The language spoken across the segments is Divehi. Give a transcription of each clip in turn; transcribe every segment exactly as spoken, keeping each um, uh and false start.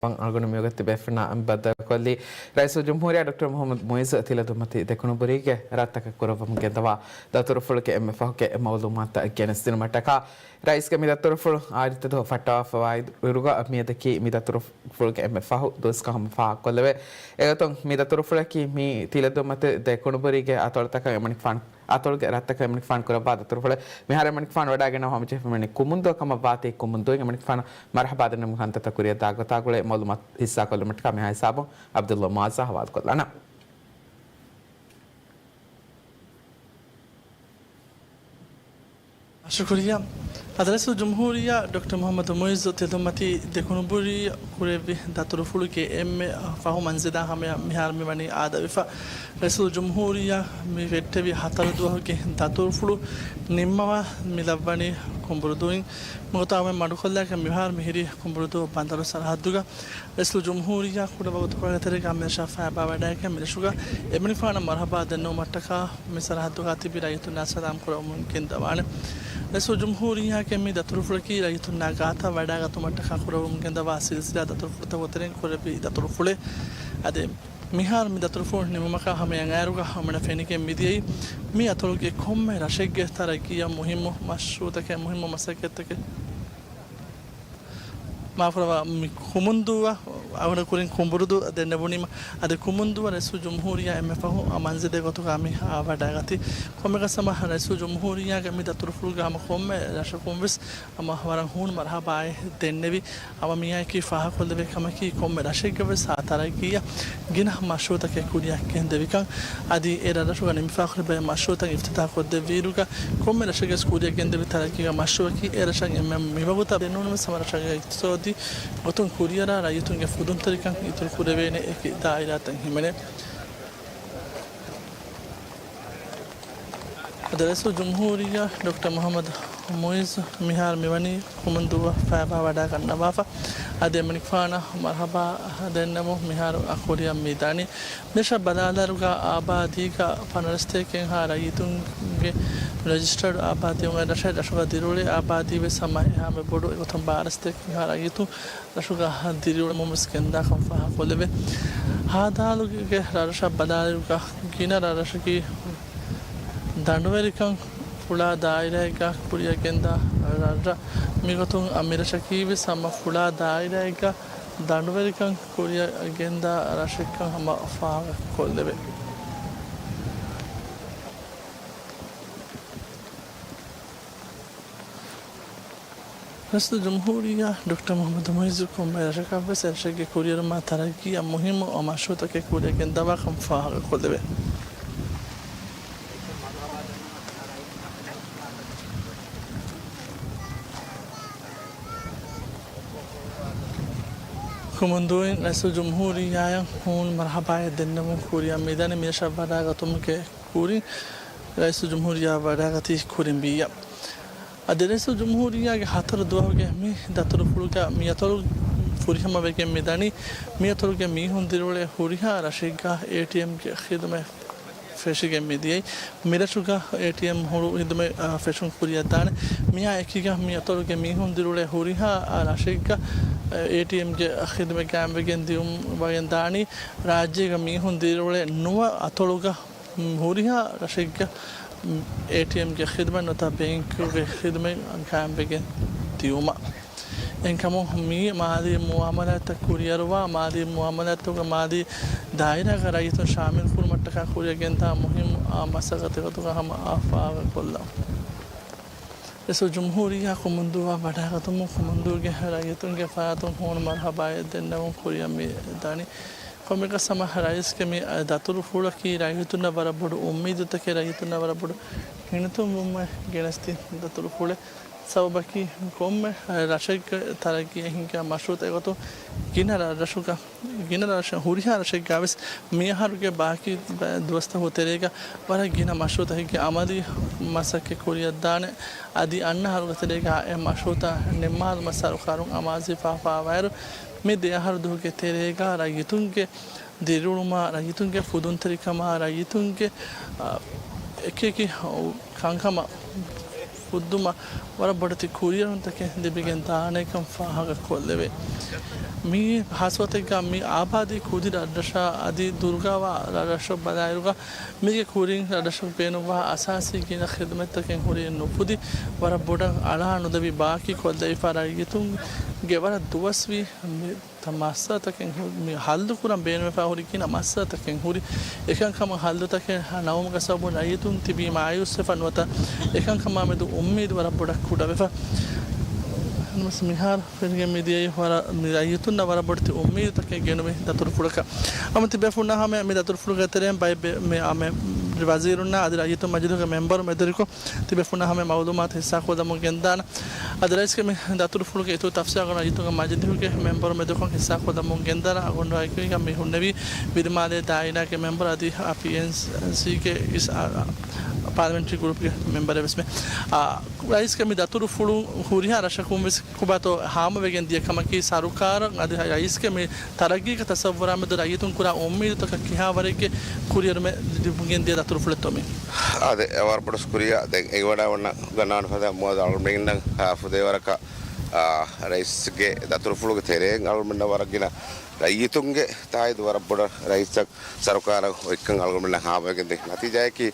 އަޅުގަނޑު މިވަގުތު ބޭފުޅުންނާ ބައްދަލުކޮށްލީ ރައީސުލްޖުމްހޫރިއްޔާ ޑޮކްޓަރ މުޙައްމަދު މުޢިއްޒު ތިލަދުންމަތި ދެކުނުބުރީގެ ރަށްތަކަށް ކުރައްވަމުން ގެންދަވާ ދަތުރުފުޅުގެ އެންމެ ފަހުގެ މަޢުލޫމާތުތައް ގެނެސްދިނުމަށްޓަކާ. ރައީސްގެ މި ދަތުރުފުޅު އާދިއްތަދުވަހު ފައްޓަވާފައިވާއިރުގަ މިއަދަކީ މި ދަތުރުފުޅުގެ އެންމެ ފަހު ދުވަސްގަ ހަމަ ފާހަގަކޮށްލެވޭ. އެގޮތުން މި ދަތުރުފުޅަކީ މި ތިލަދުންމަތި ދެކުނުބުރީގެ އަތޮޅުތަކަށް އެމަނިކުފާނު އަތޮޅުގެ ރަށްތަކަށް އެމަނިކުފާނު ކުރައްވާ ދަތުރުފުޅެއް. މިހާރު އެމަނިކުފާނު ވަޑައިގަންނަވާ ހަމަޖެހިފަ މިވަނީ ކުމުންދުއަށް ކަމަށްވާތީ ކުމުންދުއިން އެމަނިކުފާނަށް މަރުޙަބާ ދެންނެވުމުގެ ކަންތައްތައް ކުރިއަށްދާ ގޮތާގުޅޭ މަޢުލޫމާތު ހިއްސާކޮށްލުމަށްޓަކާ މިހާ ހިސާބުން ޢަބްދުﷲ މުޢާއްޒާ ހަވާލުކޮށްލާނަން. ޝުކުރިއްޔާ. އަދި ރައީސުލްޖުމްހޫރިއްޔާ ޑޮކްޓަރ މުޙައްމަދު މުޢިއްޒު ތިލަދުންމަތި ދެކުނުބުރީ ކުރެއްވި ދަތުރުފުޅުގެ އެންމެ ފަހު މަންޒިލާ ހަމަޔަށް މިހާރު މިވަނީ އާދަވެފަ. ރައީސުލްޖުމްހޫރިއްޔާ މި ފެއްޓެވި ހަތަރު ދުވަހުގެ ދަތުރުފުޅު ނިންމަވާ މި ލައްވަނީ ކުނބުރުދޫއިން. މިގޮތަށް މަޑުކޮށްލާކަށް މިހާރު މިހިރީ ކުނބުރުދޫ ބަނދަރު ސަރަހައްދުގަ. ރައީސުލްޖުމްހޫރިއްޔާ ކުޑަ ވަގުތުކޮޅެއްގެ ތެރޭގަ މިރަށަށް ފައިބާވަޑައިގެން މިރަށުގަ އެމަނިކުފާނަށް މަރުޙަބާ ދެންނެވުމަށްޓަކާ މި ސަރަހައްދުގަ ތިބި ރައްޔިތުންނާ ސަލާމް ކުރައްވަމުން ގެންދަވާނެ. ރައީސުލްޖުމްހޫރިއްޔާގެ މި ދަތުރުފުޅަކީ ރައްޔިތުންނާ ގާތަށް ވަޑައިގަތުމަށްޓަކާ ކުރައްވަމުން ގެންދަވާ ސިލްސިލާ ދަތުރުފުޅުތަކުގެ ތެރެއިން ކުރެއްވި ދަތުރުފުޅެއް. އަދި މިހާރު މި ދަތުރުފުޅު ނިމުމަކާ ހަމަޔަށް އައިރުގަ ހަމަޔަށް ފެނިގެން މިދިޔައީ މި އަތޮޅުގެ ކޮންމެ ރަށެއްގެ ތަރައްގީއަށް މުހިއްމު މަޝްރޫޢުތަކެއް، މުހިއްމު މަސައްކަތްތަކެއް. މާފުރަވާ، މި ކުމުންދޫއަށް އަޅުގަނޑު ކުރިން ކުނބުރުދޫ ދެންނެވުނީމަ، އަދި ކުމުންދޫއަށް ރައީސުލްޖުމްހޫރިއްޔާ އެންމެ ފަހު މަންޒިލެއް ގޮތުގަ މި ވަޑައިގަތީ. ކޮންމެއަކަސް ހަމަ ރައީސުލްޖުމްހޫރިއްޔާގެ މި ދަތުރުފުޅުގަ ހަމަ ކޮންމެ ރަށަކުން ވެސް ހަމަ ވަރަށް ހޫނު މަރުޙަބާއެއް ދެންނެވި. ހަމަ މިއާއެކީ ފާހަގަކޮށްލެވޭ ކަމަކީ، ކޮންމެ ރަށެއްގަ ވެސް އާ ތަރައްގީއަށް ގިނަ މަޝްރޫޢުތަކެއް ކުރިއަށް ގެންދެވިކަން. އަދި އެ ރަށްރަށުގަ ނިމިފާ ހުރި ބައެއް މަޝްރޫޢުތައް އިފްތިތާޙް ކޮށްދެއްވިއިރުގަ، ކޮންމެ ރަށެއްގަ ވެސް ކުރިއަށް ގެންދެވި ތަރައްގީގެ މަޝްރޫޢަކީ އެ ރަށަށް އެންމެ މިވަގުތަށް ދެންނެވުނު ވެސް ހަމަ ރަށުގެ އިޤްތިޞާދީ ގޮތުން ކުރިއަރާ ރައްޔިތުންގެ ފުދުންތެރިކަން އިތުރު ކުރެވޭނެ އެކި ދާއިރާތައް ހިމެނޭ. އަދި ރައީސުލްޖުމްހޫރިއްޔާ ޑޮކްޓަރ މުޙައްމަދު މުޢިއްޒު މިހާރު މިވަނީ ކުމުންދޫއަށް ފައިބާވަޑައިގަންނަވާފަ. އަދި އެމަނިކުފާނަށް މަރުޙަބާ ދެންނެވުން މިހާރު އަ ކުރިއަށް މިދަނީ. މިރަށަށް ބަލާލާއިރުގަ އާބާދީގަ ފަނަރަ ސަތޭކައެއްހާ ރައްޔިތުންގެ ރެޖިސްޓަރޑް އާބާދީ އޮންނަ ރަށެއް، ރަށުގަ ދިރިއުޅޭ އާބާދީ ވެސް ހަމަ އެހާމެ ބޮޑު. އެގޮތުން ބާރަ ސަތޭކައެއްހާ ރައްޔިތުން ރަށުގަ ދިރިއުޅެމުން ވެސް ގެންދާކަން ފާހަގަކޮށްލެވޭ. ހދ ގެ ރަށްރަށަށް ބަލާލިއިރުގަ ގިނަ ރަށްރަށަކީ ދަނޑުވެރިކަން ފުޅާ ދާއިރާއެއްގަ ކުރިއަށް ގެންދާ ރަށްރަށް. މިގޮތުން އަ މިރަށަކީ ވެސް ހަމަ ފުޅާ ދާއިރާއެއްގަ ދަނޑުވެރިކަން ކުރިއަށް ގެންދާ ރަށެއްކަން ހަމަ ފާހަގަކޮށްލެވޭ. ރައީސުލްޖުމްހޫރިއްޔާ ޑޮކްޓަރ މުޙައްމަދު މުޢިއްޒު ކޮންމެ ރަށަކަށް ވެސް އެ ރަށެއްގެ ކުރިއެރުމާ ތަރައްގީއަށް މުހިއްމު މަޝްރޫޢުތަކެއް ކުރިއަށް ގެންދަވާކަން ފާހަގަކޮށްލެވޭ. ކުމުންދޫއިން ރައީސުލްޖުމްހޫރިއްޔާއަށް ހޫނު މަރުޙަބާއެއް ދެންނެވުން ކުރިއަށް މިދަނީ. މިރަށަށް ވަޑައިގަތުމުގެ ކުރިން ރައީސުލްޖުމްހޫރިއްޔާ ވަޑައިގަތީ ކުރިން ވިއްޔާ. އަދި ރައީސުލްޖުމްހޫރިއްޔާގެ ހަތަރު ދުވަހުގެ މި ދަތުރުފުޅުގަ މި އަތޮޅު ފުރިހަމަ ވެގެން މި ދަނީ. މި އަތޮޅުގެ މީހުން ދިރިއުޅޭ ހުރިހާ ރަށެއްގަ އޭޓީއެމްގެ ޚިދުމަތް ފެށިގެން މި ދިޔައީ. މިރަށުގަ އޭޓީއެމް ހުޅު ޚިދުމަތް، އާ، ފެށުން ކުރިއަށްދާނެ. މިއާ އެކީގަ މި އަތޮޅުގެ މީހުން ދިރިއުޅޭ ހުރިހާ، އާ، ރަށެއްގަ، އާ، އޭޓީއެމްގެ ޚިދުމަތް ގާއިމްވެގެން ދިޔުމަށް ދާނީ. ރާއްޖޭގަ މީހުން ދިރިއުޅޭ ނުވަ އަތޮޅުގަ ހުރިހާ ރަށެއްގެ އޭޓީއެމްގެ ޚިދުމަތް ނުވަތަ ބޭންކުގެ ޚިދުމަތް ގާއިމްވެގެން ދިޔުމަށް. އެހެންކަމުން މި މާލީ މުއާމަލާތްތައް ކުރިއަރުވާ، މާލީ މުއާމަލާތުގެ މާލީ ދާއިރާގެ ރައްޔިތުން ޝާމިލް ކުރުމަށްޓަކާ ކުރިއަށް ގެންދާ މުހިއްމު އާ މަސައްކަތެއް ގޮތުގަ ހަމަ އާ ފާހަގަކޮށްލަން. ރައީސުލްޖުމްހޫރިއްޔާ ކުމުންދޫއަށް ވަޑައިގަތުމުން ކުމުންދޫގެ ރައްޔިތުންގެ ފަރާތުން ހޫނު މަރުޙަބާއެއް ދެންނެވުން ކުރިއަށް މި ދަނީ. ކޮންމެއަކަސް ހަމަ ރައީސްގެ މި ދަތުރުފުޅަކީ ރައްޔިތުންނަށް ވަރަށް ބޮޑު އުއްމީދުތަކެއް، ރައްޔިތުންނަށް ވަރަށް ބޮޑު ހިނިތުންވުމެއް ގެނެސްދިން ދަތުރުފުޅެއް. ސަބަބަކީ ކޮންމެ ރަށެއްގެ ތަރައްގީއަށް ހިންގާ މަޝްރޫޢުތައް އެގޮތުން ގިނަ ރަށްރަށުގަ، ގިނަ ރަށަށް، ހުރިހާ ރަށެއްގަ ވެސް މިއަހަރުގެ ބާކީ ދުވަސްތަކުގެ ތެރޭގަ ވަރަށް ގިނަ މަޝްރޫޢުތަކެއްގެ އަމަލީ މަސައްކަތް ކުރިއަށްދާނެ. އަދި އަންނަ އަހަރުގެ ތެރޭގަ އެ މަޝްރޫޢުތައް ނިންމާލުމަށް ސަރުކާރުން އަމާޒުވެފަވާއިރު، މި ދެ އަހަރު ދުވަހުގެ ތެރޭގަ ރައްޔިތުންގެ ދިރިއުޅުމާ، ރައްޔިތުންގެ ފުދުންތެރިކަމާ، ރައްޔިތުންގެ، އާ، އެކިއެކި ކަންކަމަށް ހުއްދުމަށް ވަރަށް ބޮޑެތި ކުރިއެރުންތަކެއް ލިބިގެން ދާނެކަން ފާހަގަ ކޮށްލެވޭ. މި ހާސްވަތެއްގަ މި އާބާދީ ކުދި ރަށްރަށާ އަދި ދުރުގާވާ ރަށްރަށަށް ބަލާއިރުގަ މީގެ ކުރިން ރަށްރަށަށް ބޭނުންވާ އަސާސީ ގިނަ ޚިދުމަތްތަކެއް ހުރިއެއް ނުފުދި، ވަރަށް ބޮޑަށް އަޅާ ނުލެވި ބާކީ ކޮށްލެވިފާ ރައްޔިތުންގެ ވަރަށް ދުވަސްވީ މި ތަ މައްސަލަތަކެއް ހު-، މި ހައްލު ކުރަން ބޭނުންވެފާ ހުރި ގިނަ މައްސަލަތަކެއް ހުރި. އެކަންކަމަށް ހައްލުތަކެއް ނަމުމުގެ ސަބަބުން ރައްޔިތުން ތިބީ މާޔޫސްވެފަ ނުވަތަ އެކަންކަމާމެދު އުއްމީދު ވަރަށް ބޮޑަށް ކުޑަވެފަ. ނަމަވެސް މިހާރު ފެނިގެން މިދިޔައީ ވަރަށް މި ރައްޔިތުންނަށް ވަރަށް ބޮޑެތި އުއްމީދުތަކެއް ގެނުމި ދަތުރުފުޅަކަށް. އަމަ ތިބޭފުޅުންނާ ހަމަޔަށް މި ދަތުރުފުޅުގެ ތެރެއިން ބައެއް ބެ-، މި އާ މެ-، ވަޒީރުންނާ އަދި ރައްޔިތުން މަޖިލީހުގެ މެމްބަރު މެދުވެރިކޮށް، ތިބޭފުޅުންނާ ހަމަ މައުލޫމާތު ހިއްސާކޮށްލަމުން ގެންދާނަން. އަދި ރައީސްގެ މި ދަތުރުފުޅުގެ އިތުރު ތަފްސީލް ރައްޔިތުންގެ މަޖިލީހުގެ މެމްބަރު މެދުކޮށް ހިއްސާކޮށްލަމުން ގެންދާނަން. އަޅުގަނޑު އެކީގަ މި ހުންނެވީ ވިލިމާލޭ ދާއިރާގެ މެމްބަރު އަދި ޕީއެންސީގެ އިސް-، އާ، ޕާލަމެންޓްރީ ގްރޫޕްގެ މެމްބަރެއް ވެސް މެ. އާ، ރައީސްގެ މި ދަތުރުފުޅު ހުރިހާ ރަށަކުން ވެސް ކޮބާތޯ ހާމަވެގެން ދިޔަ ކަމަކީ، ސަރުކާރަށް އަދި ރައީސްގެ މި ތަރައްގީގެ ތަސައްވުރާމެދު ރައްޔިތުން ކުރާ އުއްމީދުތަކަށް ކިހާވަރެއްގެ ކުރިއެރުމެއް ލިބިގެން ދިޔަ ދަތުރުފުޅެއްތޯ މީ؟ އާދެ، ވަރަށް ބޮޑު ޝުކުރިއްޔާ. ދެން އެނގިވަޑައި އޮންނަ ގަންނާން ފަދަ މުއައްޒަ އަޅުމެންނަށް، އާ، ފުދޭވަރަކަށް، އާ، ރައީސްގެ ދަތުރުފުޅުގެ ތެރެއިން އަޅުމެންނަށް ވަރަށް ގިނަ ރައްޔިތުންގެ ތާއީދު ވަރަށް ބޮޑަށް ރައީސަށް ސަރުކާރަށް އޮތްކަން އަޅުގަނޑުމެންނަށް ހާމަވެގެންދޭ ނަތީޖާއަކީ،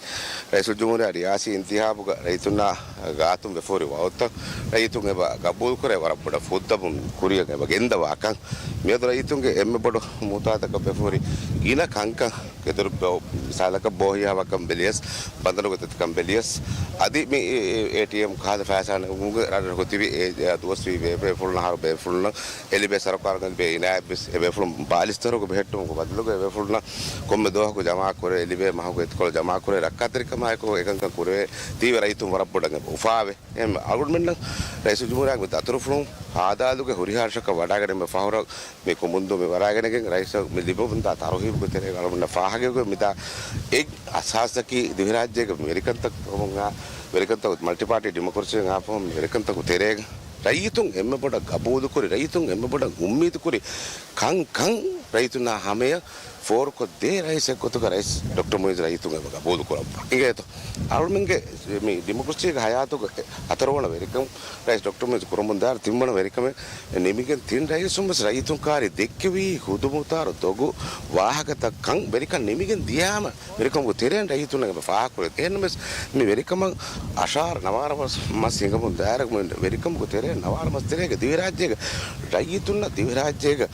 ރައީސުލްޖުމްހޫރިއްޔާ ރިޔާސީ އިންތިހާބުގަ ރައްޔިތުންނާ ގާތުން ވެފަހުރި ވައުދުތައް ރައްޔިތުން އެބަ ގަބޫލުކުރޭ، ވަރަށް ބޮޑަށް ފުއްދަމުން ކުރިއަށް އެބަ ގެންދަވާކަން. މިއަދު ރައްޔިތުންގެ އެންމެ ބޮޑު މުއްދަތަކަށް ވެފަހުރި ގިނަ ކަންކަން، ގެދޮރު ބޯ-، މިސާލަކަށް ބޯހިޔާވާކަން ބެލިޔަސް، ބަނދަރުގެ ތަތިކަން ބެލިޔަސް، އަދި މި އޭޓީއެމް ކާދަ ފައިސާ ނެގުމުގެ ރަށްރަށު ތިބި އެ ދުވަސްވީ ބޭފުޅުންނަށް އަހަރު ބޭފުޅުންނަށް އެލިބޭ ސަރުކާރުން ލިބޭ އިނާޔަތްވެސް އެބޭފުޅުން ބާލިސްތަރުގެ ބެހެއްޓުމުގެ ބަދަލުގަ އެބޭފުޅުންނަށް ކޮންމެ ދުވަހަކު ޖަމާކުރޭ، އެލިބޭ މަހުގެ އެތިކޮޅު ޖަމާކުރޭ، ރައްކާތެރިކަމާއެކު އެކަންކަން ކުރެވޭ. ތީވެ ރައްޔިތުން ވަރަށް ބޮޑަށް އެބަ އުފާވޭ. އެހެން އަޅުގަނޑުމެންނަށް ރައީސުލްޖުމްހޫރިއްޔާގެ މި ދަތުރުފުޅުން ހާދާލުގެ ހުރިހާ ރަށަކަށް ވަޑައިގަނެމެ ފަހުރަށް މި ކުމުންދޫ މި ވަޑައިގަނެގެން ރައީސަށް މި ލިބެމުންދާ ތަރުހީބުގެ ތެރޭގަ އަޅުގަނޑަށް ފާހަގަވެގެން މިދާ އެއް އަސާސަކީ ދިވެހިރާއްޖޭގެ ވެރިކަންތައް ވެރިކަންތައް މަލްޓިޕާޓީ ޑިމޮކްރަސީއިން އާ ފަހު ވެރިކަންތަކު ތެރޭގަ ރައްޔިތުން އެންމެ ބޮޑަށް ގަބޫލުކުރި، ރައްޔިތުން އެންމެ ބޮޑަށް އުއްމީދުކުރި ކަންކަން ރައްޔިތުންނާ ހަމަޔަށް ފޯރުކޮށްދޭ ރައީސެއް ގޮތުގަ ރައީސް ޑޮކްޓަރ މުއިއްޒު ރައްޔިތުން އެބަ ގަބޫލުކުރައްވާ. އިނގޭތޯ؟ އަޅުމެންގެ މި ޑިމޮކްރަސީގެ ހަޔާތުގެ އަތަރުވަނަ ވެރިކަން ރައީސް ޑޮކްޓަރ މުއިއްޒު ކުރަމުންދާ ތިންވަނަ ވެރިކަމެއް ނިމިގެން ތިން ރައީސުން ވެސް ރައްޔިތުން ކާރި ދެއްކެވީ ހުދުމުތާރު ދޮގު ވާހަކަތައް ކަން ވެރިކަން ނިމިގެން ދިޔާމަ ވެރިކަމުގެ ތެރެއިން ރައްޔިތުންނަށް އެބަ ފާހަގަކުރޭ. އެހެންނަމަވެސް މި ވެރިކަމަށް އަށާރަ ނަވާރަ މަސް މަސް ހިނގަމުން ދާއިރު މި ވެރިކަމުގެ ތެރެއިން ނަވާރަ މަސް ތެރޭގަ ދިވެހިރާއްޖޭގެ ރައްޔިތުންނަށް ދިވެހިރާއްޖޭގެ،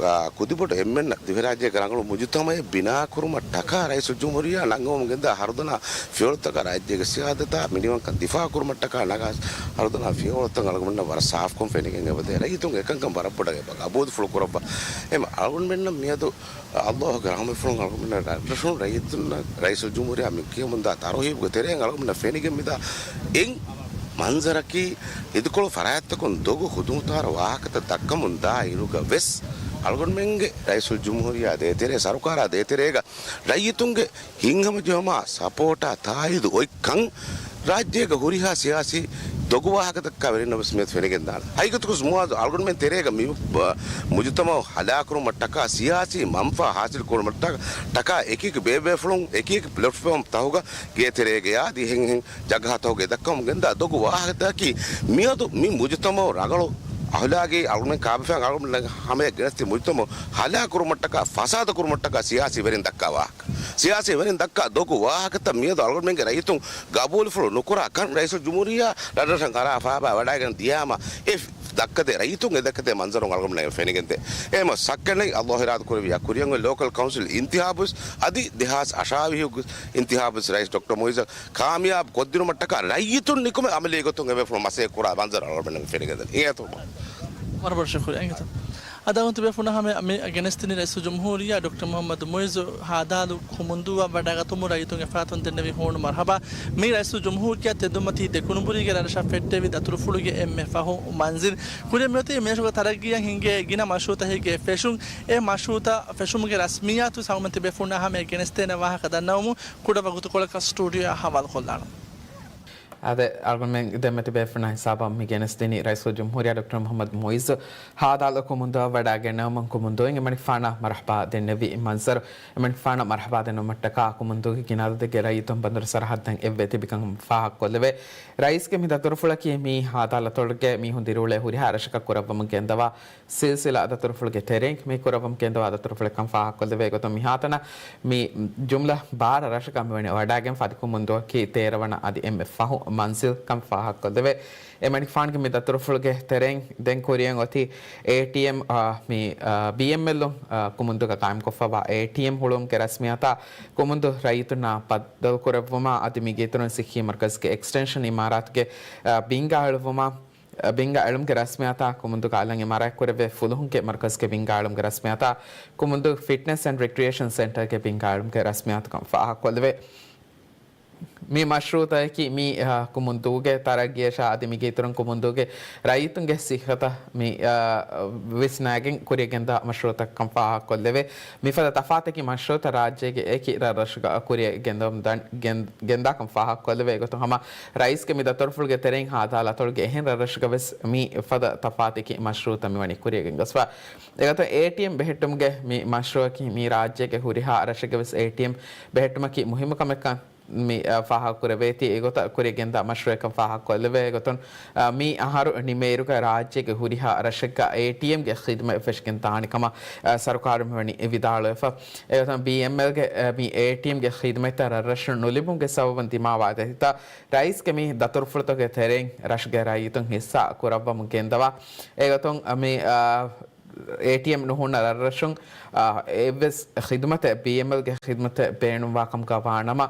އާ، ކުދިބޮޑު އެންމެންނަށް ދިވެހިރާއްޖޭގެ ރަނގަޅު މުޖުތަމައެއް ބިނާކުރުމަށްޓަކާ ރައީސުލްޖުމްހޫރިއްޔާ ނަންގަވަމުން ގެންދާ ހަރުދަނާ ފިޔަވަޅުތަކާ ރާއްޖޭގެ ސިޔާދަތާ މިނިވަންކަން ދިފާއުކުރުމަށްޓަކާ ނަގާ ހަރުދަނާ ފިޔަވަޅުތައް އަޅުގަނޑުމެންނަށް ވަރަށް ސާފުކޮށް ފެނިގެން އެބަދޭ. ރައްޔިތުން އެކަންކަން ވަރަށް ބޮޑަށް އެބަ ގަބޫލުފުޅު ކުރައްވާ. އެމަ އަޅުގަނޑުމެންނަށް މިއަދު އައްލާހުގެ ރަޙްމަތްފުޅުން އަޅުގަނޑުމެންނަށް ރަށްރަށުން ރައްޔިތުންނަށް ރައީސުލްޖުމްހޫރިއްޔާ މި ކިޔަމުންދާ ތަރުހީބުގެ ތެރެއިން އަޅުގަނޑުމެންނަށް ފެނިގެން މިދާ އެއް މަންޒަރަކީ، އިދިކޮޅު ފަރާތްތަކުން ދޮގު ހުދުމުތާރު ވާހަކަތައް ދައްކަމުން ދާއިރުގަ ވެސް، އަޅުގަނޑުމެންގެ ރައީސުލްޖުމްހޫރިއްޔާ ދޭތެރޭ، ސަރުކާރާ ދޭތެރޭގަ ރައްޔިތުންގެ ހިތްހަމަޖެހުމާ ސަޕޯޓާ ތާއީދު އޮތްކަން ރާއްޖޭގަ ހުރިހާ ސިޔާސީ ދޮގު ވާހަކަތަކާ ވެރިންނަށް ވެސް މިއަދު ފެނިގެންދާނެ. ހަގީގަތުގަސް މުއާޒު އަޅުގަނޑުމެން ތެރޭގަ މި، އަ، މުޖުތަމައު ހަލާކުރުމަށްޓަކާ، ސިޔާސީ މަންފާ ހާސިލް ކުރުމަށްޓަކާ، އެކިއެކި ބޭބޭފުޅުން، އެކިއެކި ޕްލެޓްފޯމް ތަހުގަ ގޭތެރޭގަޔާ އަދި އެހެން އެހެން ޖަގަހަތަހުގަ އެދައްކަމުން ގެންދާ ދޮގު ވާހަކަތަކަކީ މިއަދު މި މުޖުތަމައު ރަނގަޅު އަހުލާގީ އަޅުގަނޑުމެން ކާބިފައި އަޅުގަނޑުމެން ހަމަޔަށް ގެނެސްދި މުޖުތަމައު ހަލާކުރުމަށްޓަކާ، ފަސާދަކުރުމަށްޓަކާ ސިޔާސީ ވެރިން ދައްކާ ވާހަކަ. ސިޔާސީ ވެރިން ދައްކާ ދޮގު ވާހަކަތައް މިއަދު އަޅުގަނޑުމެންގެ ރައްޔިތުން ގަބޫލުފުޅު ނުކުރާ ކަން ރައީސުލްޖުމްހޫރިއްޔާ ރަށްރަށަށް އަރާ ފާބާ ވަޑައިގެން ދިޔާމަ އެ ދައްކަދޭ ރައްޔިތުން އެ ދައްކަދޭ މަންޒަރު އަޅުގަނޑުމެންނަށް ފެނިގެންދޭ. އެހެންމަ ސައްކަންނައި އައްލާހު އިރާދަ ކުރެއްވިއްޔާ ކުރިއަށް އޮތް ލޯކަލް ކައުންސިލް އިންތިހާބުވެސް އަދި ދެހާސް އަށާވީހުގެ އިންތިހާބުވެސް ރައީސް ޑޮކްޓަރ މުއިއްޒަށް ކާމިޔާބު ކޮށްދިނުމަށްޓަކާ ރައްޔިތުން ނިކުމެ އަމަލީ ގޮތުން އެބޭފުޅުން މަސައްކަތް ކުރާ މަންޒަރު އަޅުގަނޑުމެންނަށް ފެނިގެންދޭ. އިނގޭތޯ؟ ވަރަށް ބޮޑަށް ޝުކުރިއްޔާ. އިނގޭތޯ؟ އަދި އަޅުގަނޑު ތިބޭފުޅުންނާ ހަމަ މި ގެނެސްދިނީ ރައީސުލްޖުމްހޫރިއްޔާ ޑޮކްޓަރ މުޙައްމަދު މުޢިއްޒު ހާދާލު ކުމުންދޫއަށް ވަޑައިގަތުމުން ރައްޔިތުންގެ ފަރާތުން ދެންނެވި ހޫނު މަރުޙަބާ. މި ރައީސުލްޖުމްހޫރިއްޔާ ތެދުމަތީ ދެކުނުބުރީގެ ރަށްރަށަށް ފެއްޓެވި ދަތުރުފުޅުގެ އެންމެ ފަހު މަންޒިލް. ކުރިއަށް މިއޮތީ މިރަށުގެ ތަރައްގީއަށް ހިނގޭ ގިނަ މަޝްރޫޢުތަކެއްގެ ފެށުން. އެ މަޝްރޫޢުތައް ފެށުމުގެ ރަސްމިއްޔާތު އަޅުގަނޑު ތިބޭފުޅުންނާ ހަމަޔަށް ގެނެސްދޭނެ ވާހަކަ ދަންނަވަމުން ކުޑަ ވަގުތުކޮޅަކަށް ސްޓޫޑިއޯއަށް ހަވާލުކޮށްލާނަން. އާދެ، އަޅުގަނޑުމެން ދެންމެ ތިބޭފުޅުންނާ ހިސާބަށް މި ގެނެސްދިނީ ރައީސުލްޖުމްހޫރިއްޔާ ޑޮކްޓަރ މުޙައްމަދު މުޢިއްޒު ހާދާލު ކުމުންދުއަށް ވަޑައިގެންނެވުމުން ކުމުންދޫއިން އެމަނިކުފާނަށް މަރުޙަބާ ދެންނެވި މަންޒަރު. އެމަނިކުފާނަށް މަރުޙަބާ ދެންނެވުމަށްޓަކާ ކުމުންދޫގެ ގިނަ އަދަދެއްގެ ރައްޔިތުން ބަނދުރު ސަރަޙައްދަށް އެއްވެ ތިބިކަން ފާހަގަކޮށްލެވޭ. ރައީސްގެ މި ދަތުރުފުޅަކީ މި ހާދާ ލަތޮޅުގެ މީހުން ދިރިއުޅޭ ހުރިހާ ރަށަކަށް ކުރައްވަމުން ގެންދަވާ ސިލްސިލާ ދަތުރުފުޅުގެ ތެރެއިން މި ކުރައްވަމުން ގެންދަވާ ދަތުރުފުޅެއްކަން ފާހަގަކޮށްލެވޭ ގޮތުން މިހާތަނަށް މި ޖުމްލަ ބާރަ ރަށަކަށް މިވަނީ ވަޑައިގެން ފަދަ ކުމުންދުއަކީ ތޭރަ ވަނަ އަދި އެންމެ ފަހު މަންޒިލްކަން ފާހަގަކޮށްލެވޭ. އެމަނިކުފާނުގެ މި ދަތުރުފުޅުގެ ތެރެއިން ދެން ކުރިއަށް އޮތީ އޭޓީއެމް، އާ، މި، އާ، ބީއެމްއެލުން، އާ، ކުމުންދުގަ ގާއިމްކޮށްފައިވާ އޭޓީއެމް ހުޅުވުމުގެ ރަސްމިއްޔާތާ ކުމުންދު ރައްޔިތުންނާ ބައްދަލުކުރެއްވުމާ އަދި މި ގޭތެރެއިން ސިއްހީ މަރުކަޒުގެ އެކްސްޓެންޝަން އިމާރާތުގެ، އާ، ބިންގާ އެޅުއްވުމާ، އާ، ބިންގާ އެޅުމުގެ ރަސްމިއްޔާތާ ކުމުންދުގަ އަލަށް އިމާރާތްކުރެވޭ ފުލުހުންގެ މަރުކަޒުގެ ބިންގާ އެޅުމުގެ ރަސްމިއްޔާތާ ކުމުންދު ފިޓްނެސް އެންޑް ރެކްރިއޭޝަން ސެންޓަރގެ ބިންގާ އެޅުމުގެ ރަސްމިއްޔާތުކަން ފާހަގަކޮށްލެވޭ. މި މަޝްރޫއުތަކަކީ މި، އާ، ކުމުންދޫގެ ތަރައްގީއަށާ އަދި މިގޭތެރެއިން ކުމުންދޫގެ ރައްޔިތުންގެ ސިއްހަތަށް މި، އާ، ވިސްނާގެން ކުރިއަށް ގެންދާ މަޝްރޫއުތަކަކަން ފާހަގަކޮށްލެވޭ. މިފަދަ ތަފާތަކީ މަޝްރޫއުތައް ރާއްޖޭގެ އެކި ރަށްރަށުގަ ކުރިއަށް ގެންދަވަމުން ދަން-، ގެން-، ގެންދާކަން ފާހަގަކޮށްލެވޭ ގޮތުން ހަމަ ރައީސްގެ މި ދަތުރުފުޅުގެ ތެރެއިން ހާދާ ލަތޮޅުގެ އެހެން ރަށްރަށުގަ ވެސް މި ފަދަ ތަފާތަކީ މަޝްރޫއުތައް މިވަނީ ކުރިއަށް ގެންގޮސްފަ. އެގޮތުން އޭޓީއެމް ބެހެއްޓުމުގެ މި މަޝްރޫއަކީ މި ރާއްޖޭގެ ހުރިހާ ރަށެއްގަ ވެސް އޭޓީއެމް ބެހެއްޓުމަކީ މުހިއްމު ކަމެއްކަން މި، އަ، ފާހަގަކުރެވޭތީ، އެގޮތަށް ކުރިއަށް ގެންދާ މަޝްރޫއެއްކަން ފާހަގަކޮށްލެވޭ. އެގޮތުން، އަ، މި އަހަރު ނިމޭއިރުގަ ރާއްޖޭގެ ހުރިހާ ރަށެއްގަ އޭޓީއެމްގެ ޚިދުމަތް ފެށިގެން ދާނެ ކަމަށް، އަ، ސަރުކާރުން މިވަނީ ވިދާޅުވެފަ. އެގޮތުން ބީއެމްއެލްގެ، އަ، މި އޭޓީއެމްގެ ޚިދުމަތްތައް ރަށްރަށުން ނުލިބުމުގެ ސަބަބުން ދިމާވާ ދަތިތައް ރައީސްގެ މި ދަތުރުފުޅުތަކުގެ ތެރެއިން ރަށުގެ ރައްޔިތުން ހިއްސާ ކުރައްވަމުން ގެންދަވާ. އެގޮތުން، އަ، މި، އަ، އޭޓީއެމް ނުހުންނަ ރަށްރަށުން، އާ، އެއްވެސް ޚިދުމަތެއް، ބީއެމްއެލްގެ ޚިދުމަތެއް ބޭނުންވާ ކަމުގަ ވާނަމަ،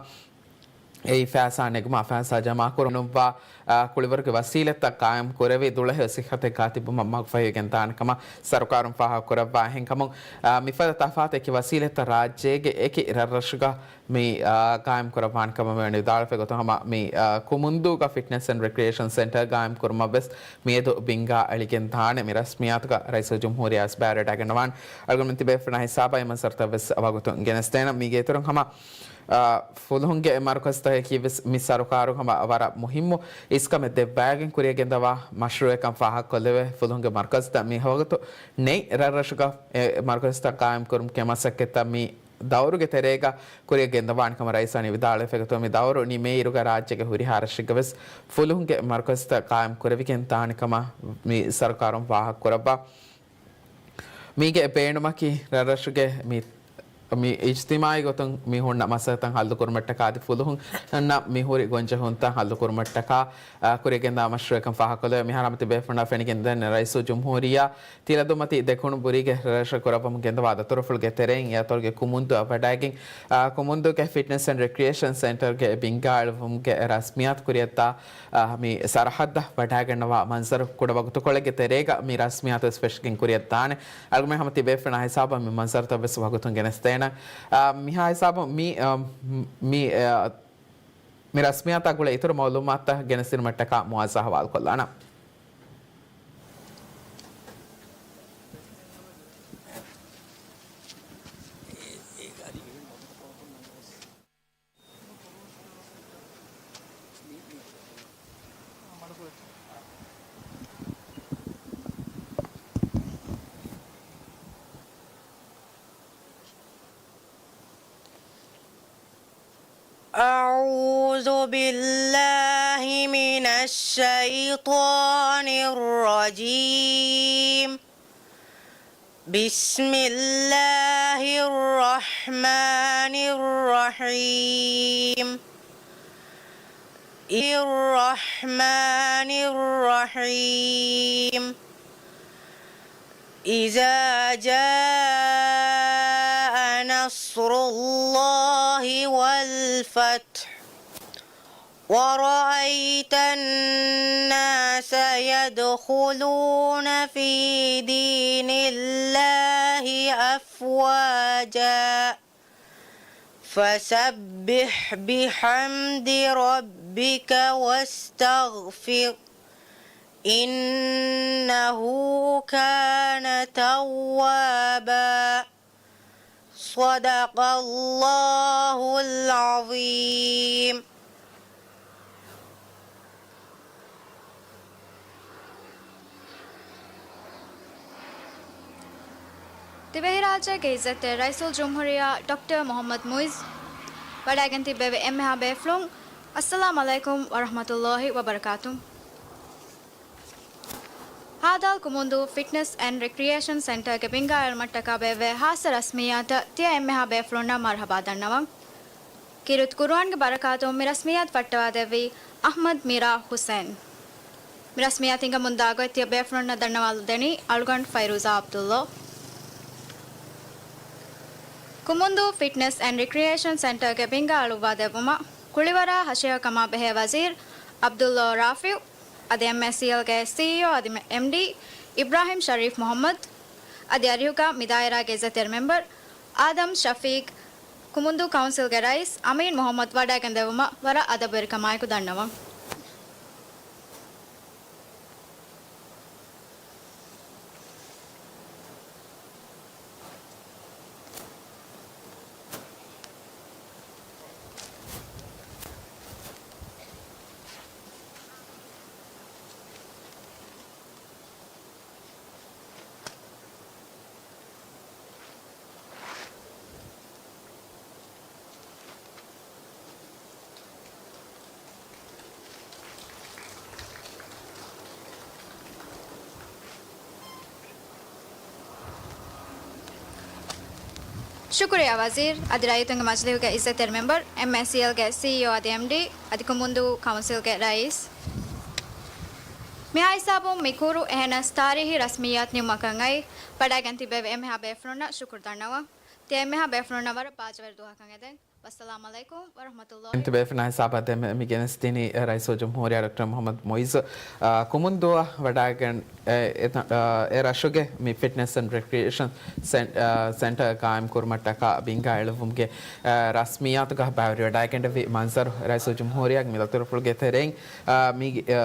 އެއީ ފައިސާ ނެގުމާ ފައިސާ ޖަމާކުރުމަށްވާ، އާ، ކުޅިވަރުގެ ވަސީލަތްތައް ޤާއިމް ކުރެވި، ދުޅަހެޔޮ ސިއްހަތެއް ގާތިބުމަށް މަގުފަހިވެގެން ދާނެ ކަމަށް ސަރުކާރުން ފާހަގަކުރައްވާ އެހެންކަމުން، އާ، މިފަދަ ތަފާތު އެކި ވަސީލަތްތައް ރާއްޖޭގެ އެކި ރަށްރަށުގަ މި، އާ، ގާއިމް ކުރައްވާނެ ކަމަށް މިވަނީ ވިދާޅުވެފަ. އެގޮތުން ހަމަ މި، އާ، ކުމުންދޫގަ ފިޓްނެސް އެންޑް ރެކްރިއޭޝަން ސެންޓަރ ގާއިމް ކުރުމަށް ވެސް މިއަދު ބިންގާ އެޅިގެން ދާނެ. މި ރަސްމިއްޔާތުގަ ރައީސުލްޖުމްހޫރިއްޔާ ވެސް ބައިވެރިވެވަޑައިގަންނަވާނެ. އަޅުގަނޑުމެން ތިބޭފުޅުންނާ ހިސާބަށް އެ މަންޒަރުތައް ވެސް ވަގުތުން ގެނެސްދޭނަން. މި ގޭތެރެއިން ހަމަ، އާ، ފުލުހުންގެ މަރުކަޒުތަކަކީ ވެސް މި ސަރުކާރުން ހަމަ ވަރަށް މުހިއްމު އިސްކަމެއް ދެއްވައިގެން ކުރިއަށް ގެންދަވާ މަޝްރޫއެއްކަން ފާހަގަކޮށްލެވޭ. ފުލުހުންގެ މަރުކަޒުތައް މި ވަގުތު ނެތް ރަށްރަށުގަ އެ މަރުކަޒުތައް ގާއިމްކުރުމުގެ މަސައްކަތްތައް މި ދައުރުގެ ތެރޭގަ ކުރިއަށް ގެންދަވާނެ ކަމަށް ރައީސް ވަނީ ވިދާޅުވެފަ. އެގޮތުން މި ދައުރު ނިމޭއިރުގަ ރާއްޖޭގެ ހުރިހާ ރަށެއްގަ ވެސް ފުލުހުންގެ މަރުކަޒުތައް ޤާއިމް ކުރެވިގެން ދާނެ ކަމަށް މި ސަރުކާރުން ފާހަގަކުރައްވާ. މީގެ ބޭނުމަކީ ރަށްރަށުގެ މި، މި އިޖްތިމާޢީ ގޮތުން މި ހުންނަ މައްސަލަތައް ޙައްލުކުރުމަށްޓަކާ އަދި ފުލުހުންނަށް މި ހުރި ގޮންޖެހުންތައް ޙައްލުކުރުމަށްޓަކާ، އާ، ކުރިއަށް ގެންދާ މަޝްރޫޢެއްކަން ފާހަގަކޮށްލެވޭ. މިހާރު ހަމަ ތިބޭފުޅުންނަށް ފެނިގެންދަނީ ރައީސުލްޖުމްހޫރިއްޔާ ތިލަދުމަތި ދެކުނު ބުރީގެ ރަށްރަށަށް ކުރައްވަމުން ގެންދަވާ ދަތުރުފުޅުގެ ތެރެއިން އެ އަތޮޅުގެ ކުމުންދުއަށް ވަޑައިގެން، އާ، ކުމުންދުގެ ފިޓްނެސް އެންޑް ރެކްރިއޭޝަން ސެންޓަރގެ ބިންގާ އެޅުވުމުގެ ރަސްމިއްޔާތު ކުރިއަށްދާ، އާ، މި ސަރަހައްދަށް ވަޑައިގަންނަވާ މަންޒަރު ކުޑަ ވަގުތުކޮޅެއްގެ ތެރޭގަ މި ރަސްމިއްޔާތު ވެސް ފެށިގެން ކުރިއަށް ދާނެ. އަޅުގަނޑުމެން ހަމަ ތިބޭފުޅުންނާ ހިސާބަށް މި މަންޒަރުތައް ވެސް ވަގުތުން ގެނެސްދޭނަން. އާ، މިހާ ހިސާބުން މި، އާ، މި، އާ، މި ރަސްމިއްޔާތާ ގުޅޭ އިތުރު މައުލޫމާތުތައް ގެނެސްދިނުމަށްޓަކާ މުވާޒާ ހަވާލުކޮށްލާނަން. أعوذ بالله من الشيطان الرجيم. بسم الله الرحمن الرحيم. الرحمن الرحيم. إذا جاء نصر الله والفتح ورأيت الناس يدخلون في دين الله أفواجا فسبح بحمد ربك واستغفر إنه كان توابا. صدق الله العظيم. ދިވެހިރާއްޖޭގެ އިއްޒަތްތެރި ރައީސުލްޖުމްހޫރިއްޔާ ޑޮކްޓަރ މުޙައްމަދު މުޢިއްޒު ވަޑައިގެން ތިއްބެވި އެންމެހާ ބޭފުޅުން، އައްސަލާމް ޢަލައިކުމް ވަރަޙްމަތުﷲ ވަބަރަކާތު. ހދ. ކުމުންދޫ ފިޓްނެސް އެންޑް ރިކްރިއޭޝަން ސެންޓަރގެ ބިންގާ އެޅުމަށްޓަކާ ބޭއްވޭ ހާއްސަ ރަސްމިއްޔާތަށް ތިޔަ އެންމެހާ ބޭފުޅުންނަށް މަރުޙަބާ ދަންނަވަން. ކީރިތި ޤުރުއާންގެ ބަރަކާތުން މި ރަސްމިއްޔާތު ފައްޓަވާދެއްވީ އަޙްމަދު މީރާ ޙުސެން. މި ރަސްމިއްޔާތު ހިނގަމުންދާ ގޮތް ތިޔަ ބޭފުޅުންނަށް ދަންނަވާލަދެނީ އަޅުގަނޑު ފައިރޫޒާ ޢަބްދުﷲ. ކުމުންދޫ ފިޓްނެސް އެންޑް ރިކްރިއޭޝަން ސެންޓަރގެ ބިންގާ އަޅުއްވާދެއްވުމަށް ކުޅިވަރާ ހަށިޔަކަމާ ބެހޭ ވަޒީރު ޢަބްދުﷲ ރާފިޢު، އަދި އެމްއޭސީއެލްގެ ސީއީއޯ އަދި އެމްޑީ އިބްރާހިމް ޝަރީފް މުޙައްމަދު، އަދި އަރިހުގަ މި ދާއިރާގެ އިއްޒަތްތެރި މެމްބަރު އާދަމް ޝަފީޤް، ކުމުންދޫ ކައުންސިލްގެ ރައީސް އަމީން މުޙައްމަދު ވަޑައިގެންދެއްވުމަށް ވަރަށް އަދަބުވެރިކަމާއެކު ދަންނަވަން. ޝުކުރިއްޔާ ވަޒީރު އަދި ރައްޔިތުންގެ މަޖިލީހުގެ އިއްޒަތްތެރި މެމްބަރު، އެމްއޭސީއެލްގެ ސީއީއޯ އަދި އެމްޑީ އަދި ކުމުންދޫ ކައުންސިލްގެ ރައީސް. މިހާ ހިސާބުން މި ކުރު އެހެނަސް ތާރީހީ ރަސްމިއްޔާތު ނިމުމަކަށް އައި، ވަޑައިގެން ތިބެވި އެންމެހާ ބޭފުޅުންނަށް ޝުކުރު ދަންނަވަން. ތިޔަ އެންމެހާ ބޭފުޅުންނަށް ވަރަށް ބާޖަވެރި ދުވަހަކަށް އެދެން. ވައްސަލާމް ޢަލައިކުމް ވަރަޙްމަތުﷲ. ތިބޭފުޅުންނާ ހިސާބަށް ދެން މި ގެނެސްދިނީ ރައީސުލްޖުމްހޫރިއްޔާ ޑޮކްޓަރ މުޙައްމަދު މުޢިއްޒު، އާ، ކުމުންދޫއަށް ވަޑައިގެން، އެ، އެ، އާ، އެ ރަށުގެ މި ފިޓްނެސް އެންޑް ރިކްރިއޭޝަން ސެން-، އާ، ސެންޓަރ ޤާއިމް ކުރުމަށްޓަކާ ބިންގާ އެޅުއްވުމުގެ، އާ، ރަސްމިއްޔާތުގަ ބައިވެރިވެވަޑައިގެންނެވި މަންޒަރު ރައީސުލްޖުމްހޫރިއްޔާގެ މި ދަތުރުފުޅުގެ ތެރެއިން، އާ، މި، އާ،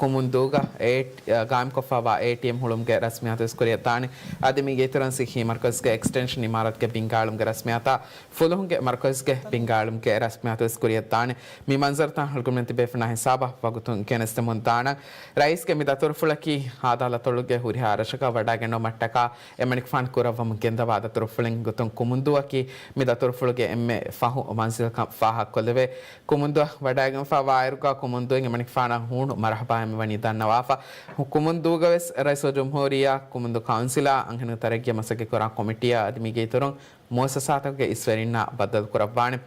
ކުމުންދޫގަ އޭ-، ގާއިމްކޮށްފައިވާ އޭޓީއެމް ހުޅުމުގެ ރަސްމިއްޔާތުވެސް ކުރިއަށްދާނެ. އަދި މީގެ އިތުރަށް ސިއްހީ މަރުކަޒުގެ އެކްސްޓެންޝަން އިމާރާތުގެ ބިންގާ އެޅުމުގެ ރަސްމިއްޔާތާ ފުލުހުންގެ މަރުކަޒުގެ ބިންގާ އެޅުމުގެ ރަސްމިއްޔާތުވެސް ކުރިއަށްދާނެ. މި މަންޒަރުތައް އަޅުގަނޑުމެން ތިބޭފުޅުންނާ ހިސާބަށް ވަގުތުން ގެނެސްދެމުން ދާނަން. ރައީސްގެ މި ދަތުރުފުޅަކީ ހދ އަތޮޅުގެ ހުރިހާ ރަށަކަށް ވަޑައިގެންނެވުމަށްޓަކާ އެމަނިކުފާނު ކުރައްވަމުން ގެންދަވާ ދަތުރުފުޅެއް ގޮތުން ކުމުންދޫއަކީ މި ދަތުރުފުޅުގެ އެންމެ ފަހު މަންޒިލްކަން ފާހަގަކޮށްލެވޭ. ކުމުންދޫއަށް ވަޑައިގެންފައިވާއިރުގަ ކުމުންދޫއިން އެމަނިކުފާނަށް ހޫނު މަރުޙަބާއެއް މިވަނީ ދަންނަވާފަ. ކުމުންދޫގަވެސް ރައީސުލްޖުމްހޫރިއްޔާ، ކުމުންދޫ ކައުންސިލާ، އަންހެނުން ތަރައްގީއަށް މަސައްކަތްކުރާ ކޮމިޓީއާ އަދި މީގެ އިތުރުން މުއައްސަސާތަކުގެ އިސްވެރިންނާ ބައްދަލުކުރައްވާނެ.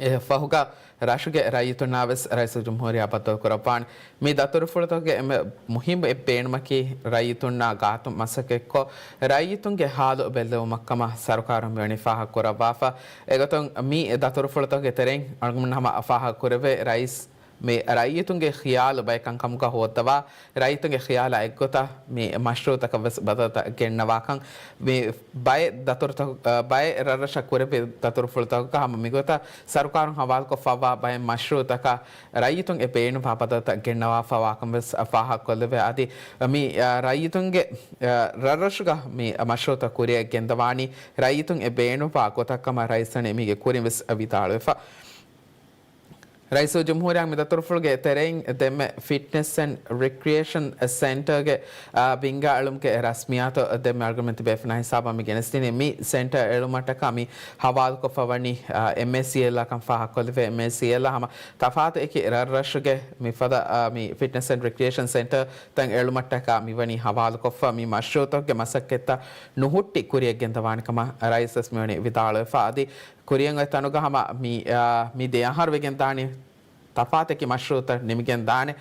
އެ ފަހުގަ ރަށުގެ ރައްޔިތުންނާވެސް ރައީސުލްޖުމްހޫރިއްޔާ ބައްދަލުކުރައްވާނެ. މި ދަތުރުފުޅުތަކުގެ އެންމެ މުހިއްމު އެއް ބޭނުމަކީ، ރައްޔިތުންނާ ގާތުން މަސައްކަތްކޮށް، ރައްޔިތުންގެ ހާލު ބެއްލެވުމަށްކަމަށް ސަރުކާރުން މިވަނީ ފާހަގަކުރައްވާފަ. އެގޮތުން މި ދަތުރުފުޅުތަކުގެ ތެރެއިން އަޅުގަނޑު ހަމަ ފާހަގަކުރެވޭ، ރައީސް މި ރައްޔިތުންގެ ޚިޔާލު ބައެއް ކަންކަމުގަ ހޯއްދަވާ، ރައްޔިތުންގެ ޚިޔާލާ އެއްގޮތަށް މި މަޝްރޫޢުތަކަށް ވެސް ބަދަލުތައް ގެންނަވާކަން، މި ބައެއް ދަތުރުތަކު-، އަ، ބައެއް ރަށްރަށަށް ކުރެއްވި ދަތުރުފުޅުތަކުގަ ހަމަ މިގޮތަށް ސަރުކާރުން ހަވާލުކޮށްފައިވާ ބައެއް މަޝްރޫޢުތަކަށް ރައްޔިތުން އެ ބޭނުންވާ ބަދަލުތައް ގެންނަވާފައިވާކަން ވެސް ފާހަގަކޮށްލެވޭ. އަދި މި، އަ، ރައްޔިތުންގެ، އަ، ރަށްރަށުގަ މި މަޝްރޫޢުތައް ކުރިއަށް ގެންދަވާނީ ރައްޔިތުން އެ ބޭނުންވާ ގޮތަށްކަމަށް ރައީސް ވަނީ މީގެ ކުރިން ވެސް ވިދާޅުވެފަ. ރައީސުލްޖުމްހޫރިއްޔާ މި ދަތުރުފުޅުގެ ތެރެއިން ދެންމެ ފިޓްނެސް އެންޑް ރިކްރިއޭޝަން ސެންޓަރގެ، އާ، ބިންގާ އެޅުމުގެ ރަސްމިއްޔާތު ދެންމެ އަޅުގަނޑުމެން ތިބޭފުޅުންނާ ހިސާބަށް މި ގެނެސްދިނީ. މި ސެންޓަރ އެޅުމަށްޓަކާ މި ހަވާލުކޮށްފަ ވަނީ، އާ، އެމްއޭސީއެލްއާ ކަން ފާހަގަކޮށްލެވޭ. އެމްއޭސީއެލްއާ ހަމަ ތަފާތު އެކި ރަށްރަށުގެ މިފަދަ، އާ، މި ފިޓްނެސް އެންޑް ރިކްރިއޭޝަން ސެންޓަރ ތައް އެޅުމަށްޓަކާ މިވަނީ ހަވާލުކޮށްފަ. މި މަޝްރޫޢުތަކުގެ މަސައްކަތްތައް ނުހުއްޓި ކުރިއަށް ގެންދަވާނެ ކަމަށް ރައީސް ވެސް މިވަނީ ވިދާޅުވެފަ. އަދި ކުރިއަށް އޮތް ތަނުގަ ހަމަ މި، އާ، މި ދެ އަހަރު ވެގެން ދާނީ، ތަފާތެކި މަޝްރޫޢުތައް ނިމިގެން ދާނެ،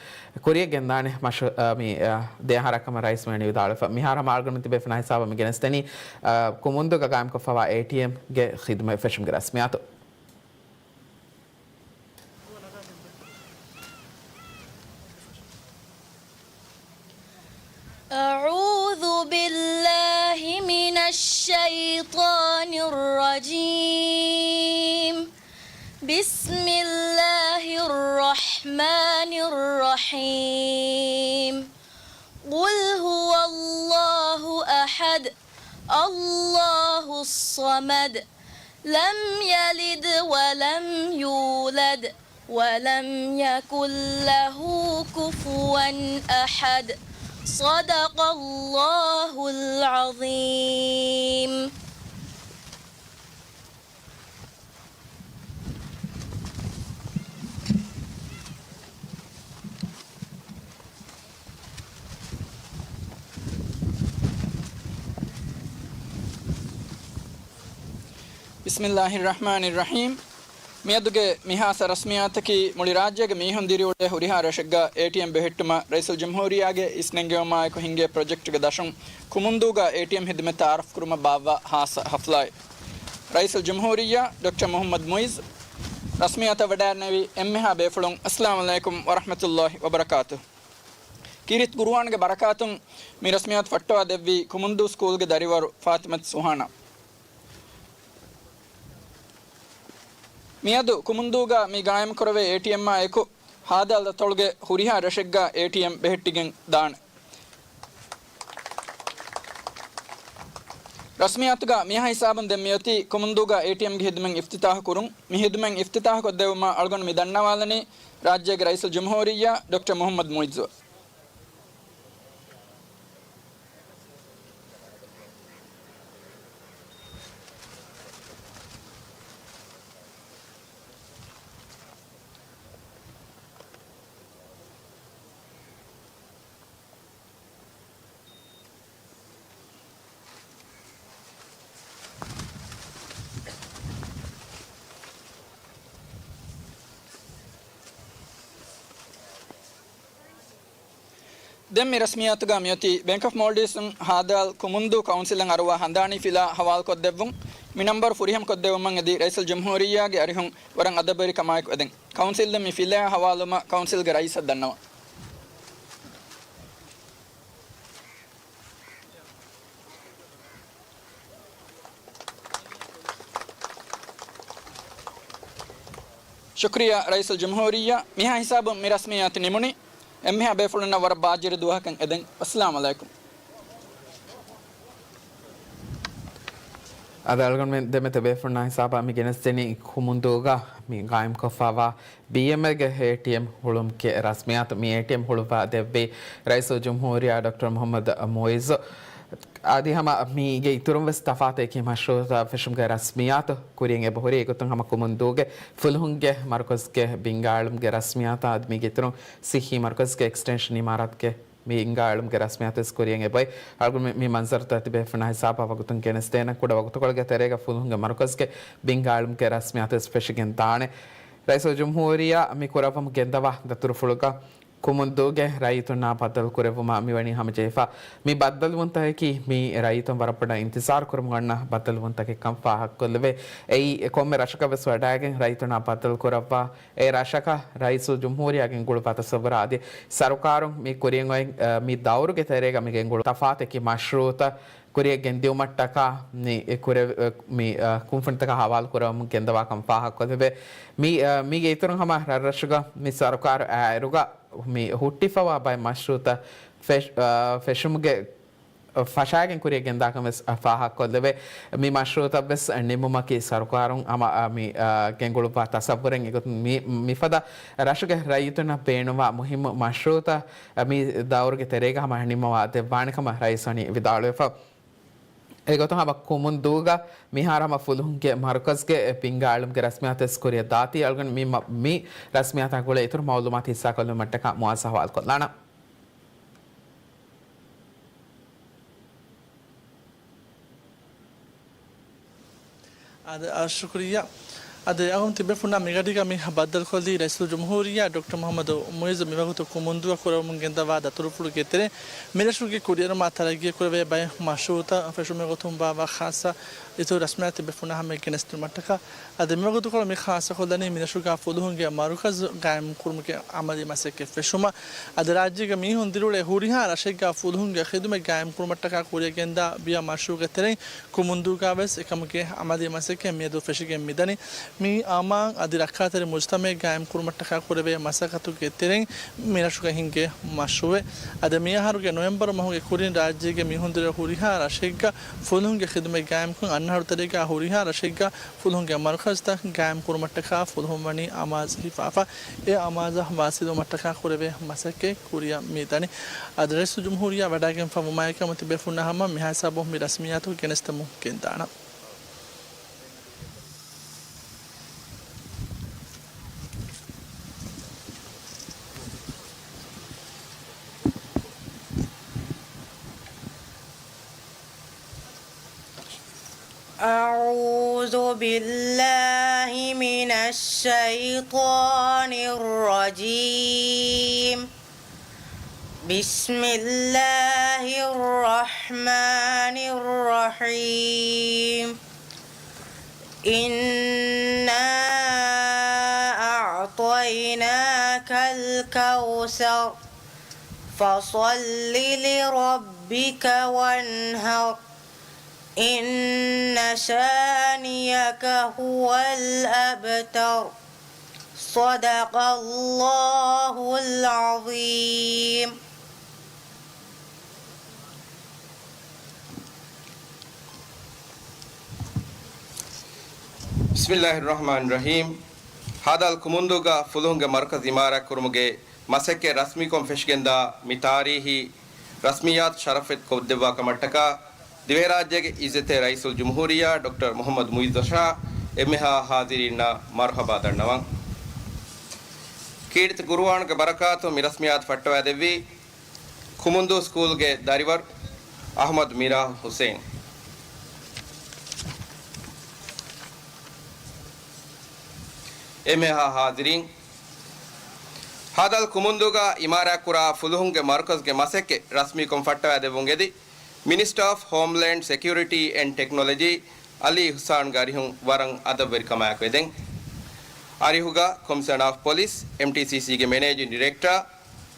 ކުރިއަށް ގެންދާނެ މަޝްރޫ-، އާ، މި، އާ، ދެ އަހަރަށް ކަމަށް ރައީސް ވަނީ ވިދާޅުވެފަ. މިހާރު ހަމަ އަޅުގަނޑު ތިބޭފުޅުންނާ ހިސާބަށް މި ގެނެސްދެނީ، އާ، ކުމުންދޫގަ ގާއިމްކޮށްފައިވާ އޭޓީއެމްގެ ޚިދުމަތް ފެށުމުގެ ރަސްމިއްޔާތު. أعوذ بالله من الشيطان الرجيم. بسم الله الرحمن الرحيم. قل هو الله أحد، الله الصمد، لم يلد ولم يولد، ولم يكن له كفوا أحد. صدق الله العظيم. بسم الله الرحمن الرحيم. މިއަދުގެ މި ހާއްސަ ރަސްމިއްޔާތަކީ މުޅި ރާއްޖޭގެ މީހުން ދިރިއުޅޭ ހުރިހާ ރަށެއްގަ އޭޓީއެމް ބެހެއްޓުމަށް ރައީސުލްޖުމްހޫރިއްޔާގެ އިސްނެންގެވުމާއެކު ހިންގޭ ޕްރޮޖެކްޓުގެ ދަށުން ކުމުންދޫގަ އޭޓީއެމް ހިދުމަތް ތައާރަފްކުރުމަށް ބާއްވާ ހާއްސަ ހަފްލާއެއް. ރައީސުލްޖުމްހޫރިއްޔާ ޑޮކްޓަރ މުޙައްމަދު މުޢިއްޒު ރަސްމިއްޔާތަށް ވަޑައިގެންނެވި އެންމެހާ ބޭފުޅުން، އައްސަލާމު ޢަލައިކުމް ވަރަޙްމަތުﷲި ވަބަރަކާތުހު. ކީރިތި ޤުރުއާންގެ ބަރަކާތުން މި ރަސްމިއްޔާތު ފައްޓަވާ ދެއްވީ ކުމުންދޫ ސްކޫލްގެ ދަރިވަރު ފާތިމަތު ސުހާނާ. މިއަދު ކުމުންދޫގަ މި ގާއިމްކުރެވޭ އޭޓީއެމްއާ އެކު، ހާދަ ދަތޮޅުގެ ހުރިހާ ރަށެއްގަ އޭޓީއެމް ބެހެއްޓިގެން ދާނެ. ރަސްމިއްޔާތުގަ މިހާ ހިސާބުން ދެން މިއޮތީ ކުމުންދޫގަ އޭޓީއެމްގެ ހިދުމަތް އިފްތިތާޙު ކުރުން. މި ހިދުމަތް އިފްތިތާޙު ކޮށްދެއްވުމަށް އަޅުގަނޑު މި ދަންނަވާލަނީ ރާއްޖޭގެ ރައީސުލްޖުމްހޫރިއްޔާ ޑޮކްޓަރ މުޙައްމަދު މުޢިއްޒު. ދެން މި ރަސްމިއްޔާތުގަ މިއޮތީ ބޭންކް އޮފް މޯލްޑިވްސް އިން ހާދަ ކުމުންދޫ ކައުންސިލަށް އަރުވާ ހަނދާނީ ފިލާ ހަވާލުކޮށްދެއްވުން. މި ނަންބަރު ފުރިހަމަ ކޮށްދެއްވުމަށް އެދި ރައީސުލްޖުމްހޫރިއްޔާގެ އަރިހުން ވަރަށް އަދަބުވެރިކަމާއެކު އެދެން. ކައުންސިލް ދެން މި ފިލާ ހަވާލުވުމަށް ކައުންސިލްގެ ރައީސަށް ދަންނަވާ. ޝުކުރިއްޔާ ރައީސުލްޖުމްހޫރިއްޔާ. މިހާ ހިސާބުން މި ރަސްމިއްޔާތު ނިމުނީ. އެންމެހާ ބޭފުޅުންނަށް ވަރަށް ބާއްޖަވެރި ދުވަހަކަށް އެދެން. އައްސަލާމު ޢަލައިކުމް. އަދި އަޅުގަނޑުމެން ދެމެތަ ބޭފުޅުންނާ ހިސާބަށް މި ގެނެސްދެނީ ކުމުންދޫގަ މި ގާއިމްކޮށްފައިވާ ބީއެމްއެލްގެ އޭޓީއެމް ހުޅުމުގެ ރަސްމިއްޔާތު. މި އޭޓީއެމް ހުޅުވާ ދެއްވީ ރައީސުލްޖުމްހޫރިއްޔާ ޑޮކްޓަރ މުޙައްމަދު މުޢިއްޒު. އަދި ހަމަ މީގެ އިތުރުން ވެސް ތަފާތު އެކި މަޝްރޫޢުތައް ފެށުމުގެ ރަސްމިއްޔާތު ކުރިޔަށް އެބަހުރި. އެގޮތުން ހަމަ ކުމުންދޫގެ ފުލުހުންގެ މަރުކަޒުގެ ބިންގާއެޅުމުގެ ރަސްމިއްޔާތާ އަދި މީގެ އިތުރުން ޞިއްޙީ މަރުކަޒުގެ އެކްސްޓެންޝަން އިމާރާތުގެ މި ބިންގާއެޅުމުގެ ރަސްމިއްޔާތު ވެސް ކުރިޔަށް އެބައޮތް. އަޅުގަނޑު މި، މި މަންޒަރުތައް ތިބޭފުޅުންނާ ހިސާބަށް ވަގުތުން ގެނެސްދޭނަން. ކުޑަ ވަގުތުކޮޅުގެ ތެރޭގަ ފުލުހުންގެ މަރުކަޒުގެ ބިންގާއެޅުމުގެ ރަސްމިއްޔާތު ވެސް ފެށިގެން ދާނެ. ރައީސުލްޖުމްހޫރިއްޔާ މި ކުރައްވަމުން ގެންދަވާ ދަތުރުފުޅުގަ ކުމުންދޫގެ ރައްޔިތުންނާ ބައްދަލުކުރެއްވުމަށް މިވަނީ ހަމަޖެހިފަ. މި ބައްދަލުވުންތަކަކީ މީ ރައްޔިތުން ވަރަށް ބޮޑަށް އިންތިޒާރު ކުރަމުން އަންނަ ބައްދަލުވުންތަކެއް ކަން ފާހަގަކޮށްލެވޭ. އެއީ ކޮންމެ ރަށަކަށް ވެސް ވަޑައިގެން ރައްޔިތުންނާ ބައްދަލުކުރައްވާ އެ ރަށަކަށް ރައީސުލްޖުމްހޫރިއްޔާ ގެންގުޅުއްވާ ތަސައްވުރާ އަދި ސަރުކާރުން މި ކުރިޔަށް އޮތް، އަ، މި ދައުރުގެ ތެރޭގަ މި ގެންގުޅުން ތަފާތު އެކި މަޝްރޫޢުތައް ކުރިޔަށް ގެންދިއުމަށްޓަކާ މި ކުރެ-، މި، އަ، ކުންފުނިތަކާ ހަވާލު ކުރަމުން ގެންދަވާ ކަން ފާހަގަކޮށްލެވޭ. މި، އަ، މީގެ އިތުރުން ހަމަ ރަށްރަށުގަ މި ސަރުކާރު އާއިރުގަ މި ހުއްޓިފަވާ ބައެއް މަޝްރޫޢުތައް ފެށް-، އަ، ފެށުމުގެ ފަށާގެން ކުރިޔަށް ގެންދާކަން ވެސް ފާހަގަކޮށްލެވޭ. މި މަޝްރޫޢުތައް ވެސް ނިމުމަކީ ސަރުކާރުން ހަމަ، އަ، މި، އަ، ގެންގުޅުއްވާ ތަސައްވުރެއް. އެގޮތުން މި، މިފަދަ ރަށުގެ ރައްޔިތުންނަށް ބޭނުންވާ މުހިއްމު މަޝްރޫޢުތައް މި ދައުރުގެ ތެރޭގަ ހަމަ ނިންމަވާ ދެއްވާނެ ކަމަށް ރައީސް ވަނީ ވިދާޅުވެފަ. އެގޮތުން ހަމަ ކުމުންދޫގަ މިހާރު ހަމަ ފުލުހުންގެ މަރުކަޒުގެ ބިންގާއެޅުމުގެ ރަސްމިއްޔާތު ވެސް ކުރިޔަށް ދާތީ. އަޅުގަނޑު މި މަ-، މި ރަސްމިއްޔާތާ ގުޅޭ އިތުރު މައުލޫމާތު ހިއްސާކޮށްލުމަށްޓަކާ މުޢާޒް ހަވާލުކޮށްލާނަން. އާދެ، އާ، ޝުކުރިއްޔާ. އާދެ، އަހުން ތިބޭފުންނާ މިގަޑީގަ މި ބައްދަލުކޮށްލީ ރައީސުލްޖުމްހޫރިއްޔާ ޑޮކްޓަރ މުޙައްމަދު މުޢިއްޒު މިވަގުތު ކުމުންދޫއަށް ކުރައްވަމުން ގެންދަވާ ދަތުރުފުޅުގެ ތެރެއިން މިރަށުގެ ކުރިއެރުމާ ތަރައްގީއަށް ކުރެވޭ ބައެއް މަޝްރޫޢުތައް ފެށުމުގެ ގޮތުން ބާއްވާ ޚާއްޞަ އިތުރު ރަސްމިއްޔާތު ތިބޭފުންނާ ހަމަޔަށް ގެނެސްދިނުމަށްޓަކާ. އަދި މިވަގުތުކޮޅު މި ޚާއްޞަކޮށްލަނީ މިރަށުގަ ފުލުހުންގެ މަރުކަޒު ގާއިމްކުރުމުގެ އަމަލީ މަސައްކަތް ފެށުމަށް. އަދި ރާއްޖޭގެ މީހުން ދިރިއުޅޭ ހުރިހާ ރަށެއްގަ ފުލުހުންގެ ޚިދުމަތް ގާއިމްކުރުމަށްޓަކާ ކުރިޔަށް ގެންދާ ބިޔަ މަޝްރޫޢުގެ ތެރެއިން ކުމުންދޫގަ ވެސް އެކަމުގެ އަމަލީ މަސައްކަތް މިއަދު ފެށިގެން މިދަނީ. މި އަމާން އަދި ރައްކާތެރި މުޖްތަމަޢެއް ގާއިމް ކުރުމަށްޓަކާ ކުރެވޭ މަސައްކަތުގެ ތެރެއިން މި ރަށުގަ ހިންގޭ މަޝްރޫޢެއް. އަދި މިއަހަރުގެ ނޮވެމްބަރު މަހުގެ ކުރިން ރާއްޖޭގެ މީހުން ދިރިއުޅޭ ހުރިހާ ރަށެއްގަ ފުލުހުންގެ ޚިދުމަތް ގާއިމްކޮށް، އަންނަ އަހަރު ތެރޭގަ ހުރިހާ ރަށެއްގަ ފުލުހުންގެ މަރުކަޒުތައް ގާއިމް ކުރުމަށްޓަކާ ފުލުހުން ވަނީ އަމާޒު ހިފާފަ. އެ އަމާޒަށް ވާސިލުވުމަށްޓަކާ ކުރެވޭ މަސައްކަތް ކުރިއަށް މި ދަނީ. އަދި ރައީސުލްޖުމްހޫރިއްޔާ ވަޑައިގެންފަ ވުމާއެކު އަމިއްލަ ތިބޭފުޅުންނާ ހަމަ މިހާ ހިސާބުން މި ރަސްމިއްޔާތު ގެނެސްދެމުން ގެންދާނަން. أعوذ بالله من الشيطان الرجيم. بسم الله الرحمن الرحيم. إنا أعطيناك الكوثر. فصل لربك وانحر. إن شانئك هو الأبتر. صدق الله العظيم. بسم الله الرحمن الرحيم. ހދ. ކުމުންދޫގަ ފުލުހުންގެ މަރުކަޒު އިމާރާތްކުރުމުގެ މަސައްކަތް ރަސްމީކޮށް ފެށިގެންދާ މި ތާރީހީ ރަސްމިއްޔާތު ޝަރަފްވެތި ކޮށްދެއްވާ ކަމަށްޓަކާ، ދިވެހިރާއްޖޭގެ އިއްޒަތްތެރި ރައީސުލްޖުމްހޫރިއްޔާ ޑޮކްޓަރ މުޙައްމަދު މުޢިއްޒުއަށާ އެންމެހާ ޙާޟިރީންނަށް މަރުޙަބާ ދަންނަވަން. ކީރިތި ޤުރުއާނުގެ ބަރަކާތުން މި ރަސްމިއްޔާތު ފައްޓަވައިދެއްވީ ކުމުންދޫ ސްކޫލްގެ ދަރިވަރު އަޙްމަދު މީރާ ޙުސެން. އެންމެހާ ޙާޟިރީން، ހދ. ކުމުންދޫގަ އިމާރާތްކުރާ ފުލުހުންގެ މަރުކަޒުގެ މަސައްކަތް ރަސްމީކޮށް ފައްޓަވައިދެއްވުން އެދި، މިނިސްޓަރ އޮފް ހޯމްލޭންޑް ސެކިއުރިޓީ އެންޑް ޓެކްނޮލޮޖީ އަލީ އިޙްސާންގެ އަރިހުން ވަރަށް އަދަބުވެރިކަމާއެކު އެދެން. އަރިހުގަ ކޮމިޝަނަރ އޮފް ޕޮލިސް، އެމްޓީސީސީގެ މެނޭޖިން ޑިރެކްޓަރ،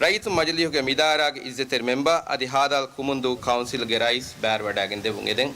ރައްޔިތު މަޖިލީހުގެ މިދާއިރާގެ އިއްޒަތްތެރި މެމްބަރ އަދި ހދ. ކުމުންދޫ ކައުންސިލްގެ ރައީސް ބައިވެރިވަޑައިގެން ދެއްވުން އެދެން.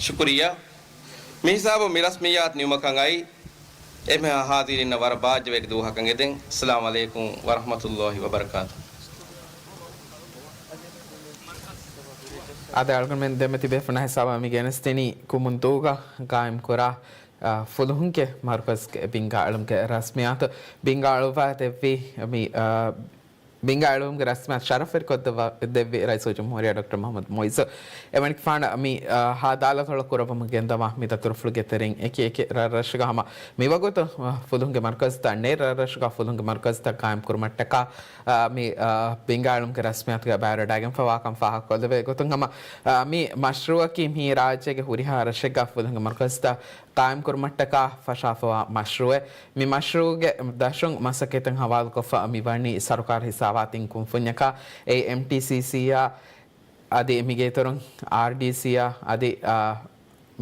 ޝުކުރިއްޔާ. މިހިސާބުން މި ރަސްމިއްޔާތު ނިމުމަކަށް އައި، އެންމެހާ ޙާޟިރީންނަށް ވަރަށް ބާއްޖަވެރި ދުވަހަކަށް އެދެން. އައްސަލާމު ޢަލައިކުމް ވަރަޙްމަތުﷲ ވަބަރަކާތު. އާދެ، އަޅުގަނޑުމެން ދެންމެ ތިބޭފުޅުންނާ ހިސާބަށް މި ގެނެސްދިނީ ކުމުންދޫގަ ގާއިމްކުރާ، އާ، ފުލުހުންގެ މަރުކަޒުގެ ބިންގާއެޅުމުގެ ރަސްމިއްޔާތު ބިންގާއެޅުއްވާ ދެއްވީ މި، އާ، ބިންގާއެޅުމުގެ ރަސްމިއްޔާތު ޝަރަފްވެރިކޮށްދެއްވާ، ދެއްވި ރައީސުލްޖުމްހޫރިއްޔާ ޑޮކްޓަރ މުޙައްމަދު މުޢިއްޒު. އެމަނިކުފާނަށް މި، އާ، ހާދާލަތޮޅަށް ކުރައްވަމުން ގެންދަވާ މި ދަތުރުފުޅުގެ ތެރެއިން އެކި އެކި ރަށްރަށުގަ ހަމަ މިވަގުތު، އާ، ފުލުހުންގެ މަރުކަޒުތައް ނެތް ރަށްރަށުގަ ފުލުހުންގެ މަރުކަޒުތައް ގާއިމްކުރުމަށްޓަކާ، އާ، މި، އާ، ބިންގާއެޅުމުގެ ރަސްމިއްޔާތުގަ ބައިވެރިވަޑައިގެންފަވާކަން ފާހަގަކޮށްލެވޭ ގޮތުން ހަމަ، އާ، މި މަޝްރޫޢަކީ މި ރާއްޖޭގެ ހުރިހާ ރަށެއްގަ ފުލުހުންގެ މަރުކަޒުތައް ގާއިމްކުރުމަށްޓަކާ ފަށާފަވާ މަޝްރޫޢެއް. މި މަޝްރޫޢުގެ ދަށުން މަސައްކަތްތައް ހަވާލުކޮށްފަ މި ވަނީ ސަރުކާރު ހިސާބާތުން ކުންފުންޏަކާ، އެއީ އެމްޓީސީސީއާ، އަދި މިގޭތެރެއިން އާރްޑީސީއާ، އަދި، އާ،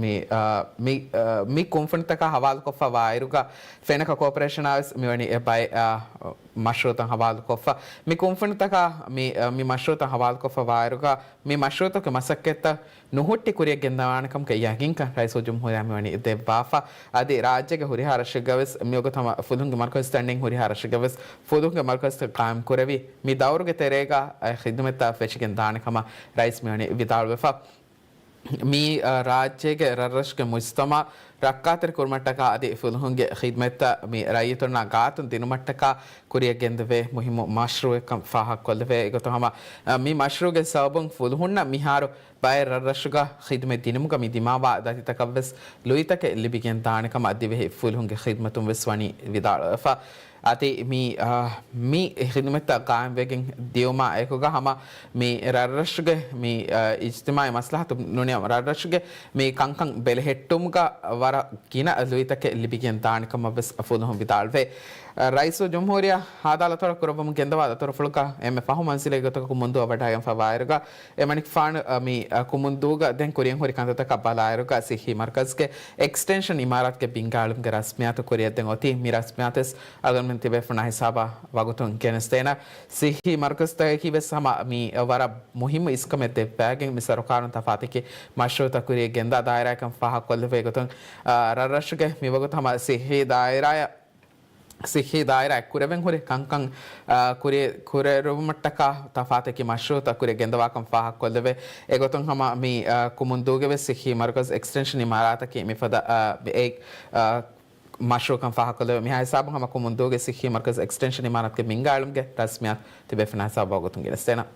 މި، އާ، މި، އާ، މި ކުންފުނިތަކާ ހަވާލުކޮށްފަ ވާއިރުގަ ފެނަކަ ކޯޕަރޭޝަނާ ވެސް މިވަނީ އެ ބައެއް، އާ، މަޝްރޫޢުތައް ހަވާލުކޮށްފަ. މި ކުންފުނިތަކާ މި، އާ، މި މަޝްރޫޢުތައް ހަވާލުކޮށްފަ ވާއިރުގަ މި މަޝްރޫޢުތަކުގެ މަސައްކަތްތައް ނުހުއްޓި ކުރިއަށް ގެންދަވާނެކަމުގެ ޔަގީންކަން ރައީސުލްޖުމްހޫރިއްޔާ މިވަނީ ދެއްވާފަ. އަދި ރާއްޖޭގެ ހުރިހާ ރަށެއްގަވެސް މިވަގުތު ހަމަ ފުލުހުންގެ މަރުކަޒުތައް ނެތް ހުރިހާ ރަށެއްގަވެސް ފުލުހުންގެ މަރުކަޒުތައް ޤާއިމް ކުރެވި، މި ދައުރުގެ ތެރޭގަ އެ ޚިދުމަތްތައް ފެށިގެން ދާނެ ކަމަށް ރައީސް މިވަނީ ވިދާޅުވެފަ. މި، އަ، ރާއްޖޭގެ ރަށްރަށުގެ މުޖްތަމަޢު ރައްކާތެރި ކުރުމަށްޓަކާ އަދި ފުލުހުންގެ ޚިދްމަތްތައް މި ރައްޔިތުންނާ ގާތުން ދިނުމަށްޓަކާ ކުރިއަށް ގެންދެވޭ މުހިއްމު މަޝްރޫޢެއްކަން ފާހަގަކޮށްލެވޭ. އެގޮތުން ހަމަ، އަ، މި މަޝްރޫޢުގެ ސަބަބުން ފުލުހުންނަށް މިހާރު ބައެއް ރަށްރަށުގަ ޚިދުމަތް ދިނުމުގަ މި ދިމާވާ ދަތިތަކަށްވެސް ލުއިތަކެއް ލިބިގެން ދާނެ ކަމަށް ދިވެހި ފުލުހުންގެ ޚިދުމަތުން ވެސް ވަނީ ވިދާޅުވެފަ. އަދި މި، އާ، މި ޚިދުމަތްތައް ގާއިމްވެގެން ދިޔުމާ އެކުގަ ހަމަ މި ރަށްރަށުގެ މި، އާ، އިޖްތިމާޢީ މަސްލަހަތު ނޫނީ ރަށްރަށުގެ މި ކަންކަން ބެލެހެއްޓުމުގަ ވަރަށް ގިނަ ލުއިތަކެއް ލިބިގެން ދާނެ ކަމަށް ވެސް ފުލުހުން ވިދާޅުވޭ. ރައީސުލްޖުމްހޫރިއްޔާ ހާދާ ދަތުރުފުޅު ކުރައްވަމުން ގެންދަވާ ދަތުރުފުޅުގަ އެންމެ ފަހު މަންޒިލެއް ގޮތަކަށް ކުމުންދޫއަށް ވަޑައިގެންފަ ވާއިރުގަ އެމަނިކުފާނު، އަ، މި، އަ، ކުމުންދޫގަ ދެން ކުރިއަށް ހުރި ކަންތައްތަކަށް ބަލާއިރުގަ ސިއްހީ މަރުކަޒުގެ އެކްސްޓެންޝަން އިމާރާތުގެ ބިންގާޅުމުގެ ރަސްމިއްޔާތު ކުރިއަށް ދެން އޮތީ. މި ރަސްމިއްޔާތުވެސް އަޅުގަނޑުމެން ތިބޭފުޅުންނާ ހިސާބަށް ވަގުތުން ގެނެސްދޭނަން. ސިއްހީ މަރުކަޒުތަކަކީވެސް ހަމަ މި ވަރަށް މުހިއްމު އިސްކަމެއް ދެއްވައިގެން މި ސަރުކާރުން ތަފާތަކީ މަޝްރޫޢުތައް ކުރިއަށް ގެންދާ ދާއިރާއަކަށް ފާހަގަކޮށްލެވޭ ގޮތުން، އާ، ރަށްރަށުގެ މިވަގުތު ހަމަ ސިއްހީ ދާއިރާއަށް ސިއްހީ ދާއިރާއަށް ކުރެވެން ހުރި ކަންކަން، އާ، ކުރި-، ކުރެވުމަށްޓަކާ ތަފާތަކީ މަޝްރޫޢުތައް ކުރިއަށް ގެންދަވާކަން ފާހަގަކޮށްލެވޭ. އެގޮތުން ހަމަ މި، އާ، ކުމުންދޫގެ ވެސް ސިއްހީ މަރުކަޒު އެކްސްޓެންޝަން އިމާރާތަކީ މިފަދަ، އާ، އެ، އާ، މަޝްރޫޢުކަން ފާހަގަކޮށްލެވޭ. މިހާ ހިސާބުން ހަމަ ކުމުންދޫގެ ސިއްހީ މަރުކަޒު އެކްސްޓެންޝަން އިމާރާތުގެ ބިންގާޅުމުގެ ރަސްމިއްޔާތު ތިބޭފުޅުންނާ ހިސާބަށް ވަގުތުން ގެނެސްދޭނަން.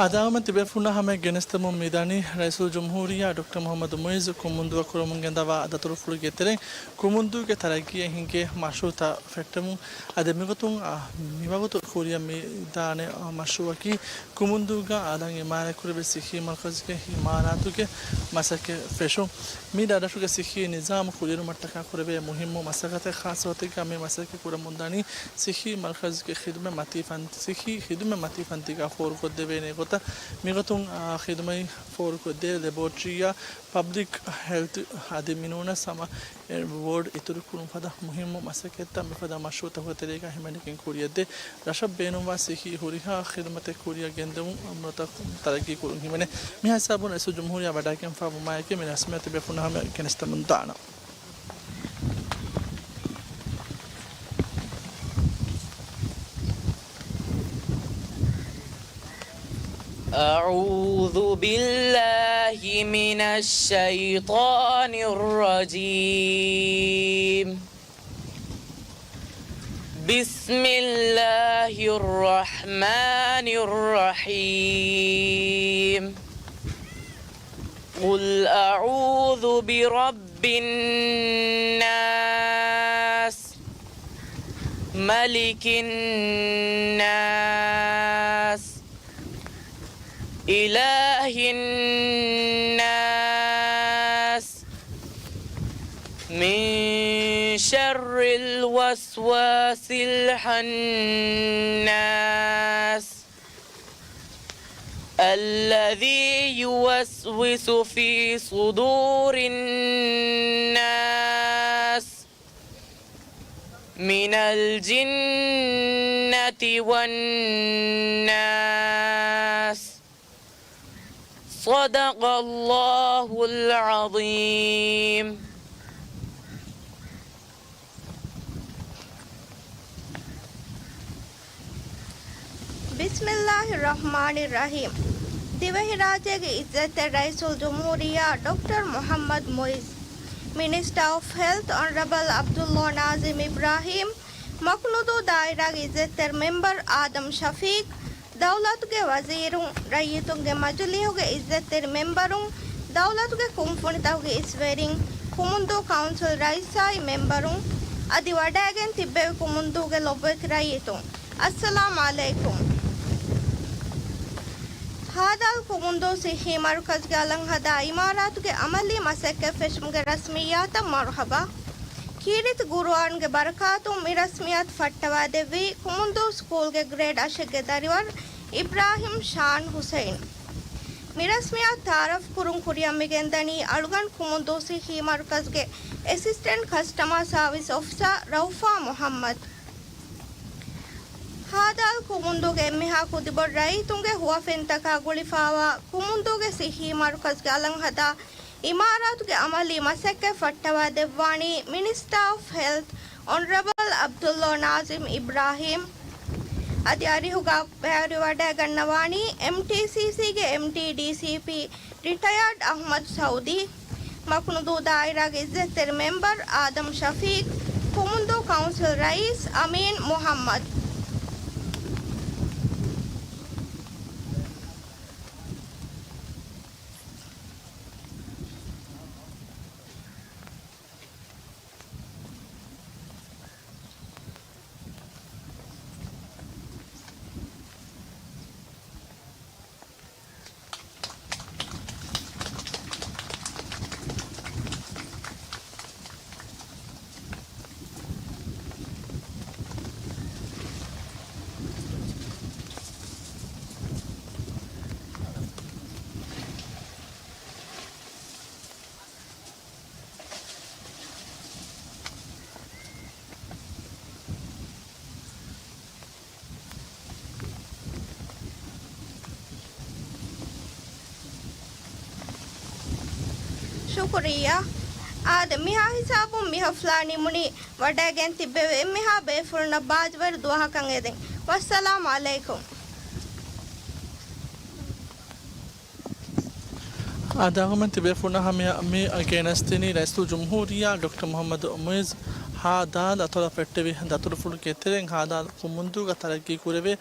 އަދާވަމެން ތިބޭފުޅުންނާ ހަމަޔަށް ގެނެސްދެމުން މިދަނީ ރައީސުލްޖުމްހޫރިއްޔާ ޑޮކްޓަރ މުޙައްމަދު މުޢިއްޒު ކުމުންދުއަށް ކުރަމުން ގެންދަވާ ދަތުރުފުޅުގެ ތެރެއިން ކުމުންދޫގެ ތަރައްގީއަށް ހިނގޭ މަޝްރޫޢުތައް ފެއްޓެމުން. އަދި މިގޮތުން، އާ، މިވަގުތު ކުރިއަށް މިދާނެ، އާ، މަޝްރޫޢަކީ ކުމުންދޫގަ އަލަށް އިމާރާތްކުރެވޭ ސިއްހީ މަރުކަޒުގެ އިމާރާތުގެ މަސައްކަތް ފެށުން. މި ރަށްރަށުގެ ސިއްހީ ނިޒާމު ކުރިއެރުމަށްޓަކާ ކުރެވޭ މުހިއްމު މަސައްކަތެއް. ޚާއްޞަ ގޮތެއްގަ މި މަސައްކަތް ކުރަމުންދަނީ ސިއްހީ މަރުކަޒުގެ ޚިދުމަތް މަތީ ފަން-، ސިއްހީ ޚިދުމަތް މަތީ ފަންތީގަ ފޯރުކޮށްދެވޭނެ ގޮތަށް މިގޮތުން، އާ، ޚިދުމަތް ފޯރުކޮށްދޭ ލެބޯޓްރީއާ ޕަބްލިކް ހެލްތު އަދި މިނޫނަސް ހަމަ އެ ވޯޑް އިތުރުކުރުން ފަދަ މުހިއްމު މަސައްކަތްތައް މިފަދަ މަޝްރޫޢުތަކުގެ ތެރޭގަ ހިމެނިގެން ކުރިއަށްދޭ. ރަށަށް ބޭނުންވާ ސިއްހީ ހުރިހާ ޚިދުމަތެއް ކުރިއަށް ގެންދެވުން އަމުރަތައް ތަރައްގީ ކުރުން ހިމެނޭ. މިހާ ހިސާބުން ރައީސުލްޖުމްހޫރިއްޔާ ވަޑައިގެންފާވުމާއެކީ މި ރަސްމިއްޔާތު ތިބޭފުޅުންނާ ހަމަޔަށް ގެނެސްދެމުން ދާނަން. أعوذ بالله من الشيطان الرجيم. بسم الله الرحمن الرحيم. قل أعوذ برب الناس، ملك الناس، إله الناس، من شر الوسواس الخناس، الذي يوسوس في صدور الناس، من الجنة والناس. صدق الله العظيم. ބިސްމިއްލާހި ރަޙްމާނި ރަޙީމް. ދިވެހިރާއްޖޭގެ އިއްޒަތްތެރި ރައީސުލްޖުމްހޫރިއްޔާ ޑޮކްޓަރ މުޙައްމަދު މުޢިއްޒު، މިނިސްޓާ އޮފް ހެލްތް އޮނަރަބަލް ޢަބްދުﷲ ނާޒިމް އިބްރާހީމް، މަކުނުދޫ ދާއިރާގެ އިއްޒަތްތެރި މެމްބަރު އާދަމް ޝަފީޤް، ދައުލަތުގެ ވަޒީރުން، ރައްޔިތުންގެ މަޖިލީހުގެ އިއްޒަތްތެރި މެމްބަރުން، ދައުލަތުގެ ކުންފުނިތަކުގެ އިސްވެރިން، ކުމުންދޫ ކައުންސިލް ރައީސާއި މެމްބަރުން، އަދި ވަޑައިގެން ތިއްބެވި ކުމުންދޫގެ ލޮބުވެތި ރައްޔިތުން، އައްސަލާމް ޢަލައިކުމް. ހާދާލް ކުމުންދޫ ސިއްހީ މަރުކަޒުގެ އަލަށް ހަދާ އިމާރާތުގެ އަމަލީ މަސައްކަތް ފެށުމުގެ ރަސްމިއްޔާތަށް މަރުޙަބާ. ކީރިތި ޤުރުއާންގެ ބަރަކާތުން މި ރަސްމިއްޔާތު ފައްޓަވާދެއްވީ ކުމުންދޫ ސްކޫލްގެ ގްރޭޑް އަށެއްގެ ދަރިވަރު އިބްރާހިމް ޝާން ހުސައިން. މި ރަސްމިއްޔާތު ތަޢާރަފް ކުރުން ކުރިއަށް މިގެންދަނީ އަޅުގަނޑު ކުމުންދޫ ސިއްހީ މަރުކަޒުގެ އެސިސްޓެންޓް ކަސްޓަމާ ސާވިސް އޮފިސާ ރައުފާ މުޙައްމަދު. ހާދާލް ކުމުންދޫގެ އެންމެހާ ކުދިބޮޑު ރައްޔިތުންގެ ހުވަފެންތަކާ ގުޅިފާވާ ކުމުންދޫގެ ސިއްހީ މަރުކަޒުގެ އަލަށް ހަދާ އިމާރާތުގެ އަމަލީ މަސައްކަތް ފައްޓަވާ ދެއްވާނީ މިނިސްޓާ އޮފް ހެލްތް އޮނަރަބަލް ޢަބްދުﷲ ނާޒިމް އިބްރާހީމް. އަދި އަރިހުގަ ބައިވެރިވަޑައިގަންނަވާނީ އެމްޓީސީސީގެ އެމްޑީ ޑީސީޕީ ރިޓަޔާޑް އަޙްމަދު ސައުދީ، މަކުނުދޫ ދާއިރާގެ އިއްޒަތްތެރި މެމްބަރު އާދަމް ޝަފީޤް، ކުމުންދޫ ކައުންސިލް ރައީސް އަމީން މުޙައްމަދު. ޝުކުރިއްޔާ. އާދެ، މިހާ ހިސާބުން މި ހަފްލާ ނިމުނީ ވަޑައިގެން ތިއްބެވި އެންމެހާ ބޭފުޅުންނަށް ބާއްޖަވެރި ދުވަހަކަށް އެދެން. ވައްސަލާމް ޢަލައިކުމް. އާދެ، އަޅުގަނޑުމެން ތިބޭފުޅުންނާ ހަމަޔަށް މި ގެނެސްދިނީ ރައީސުލްޖުމްހޫރިއްޔާ ޑޮކްޓަރ މުޙައްމަދު މުޢިއްޒު ހާދާލް އަތޮޅަށް ފެއްޓެވި ދަތުރުފުޅުގެ ތެރެއިން ހާދާލް ކުމުންދޫގަ ތަރައްގީ ކުރެވޭ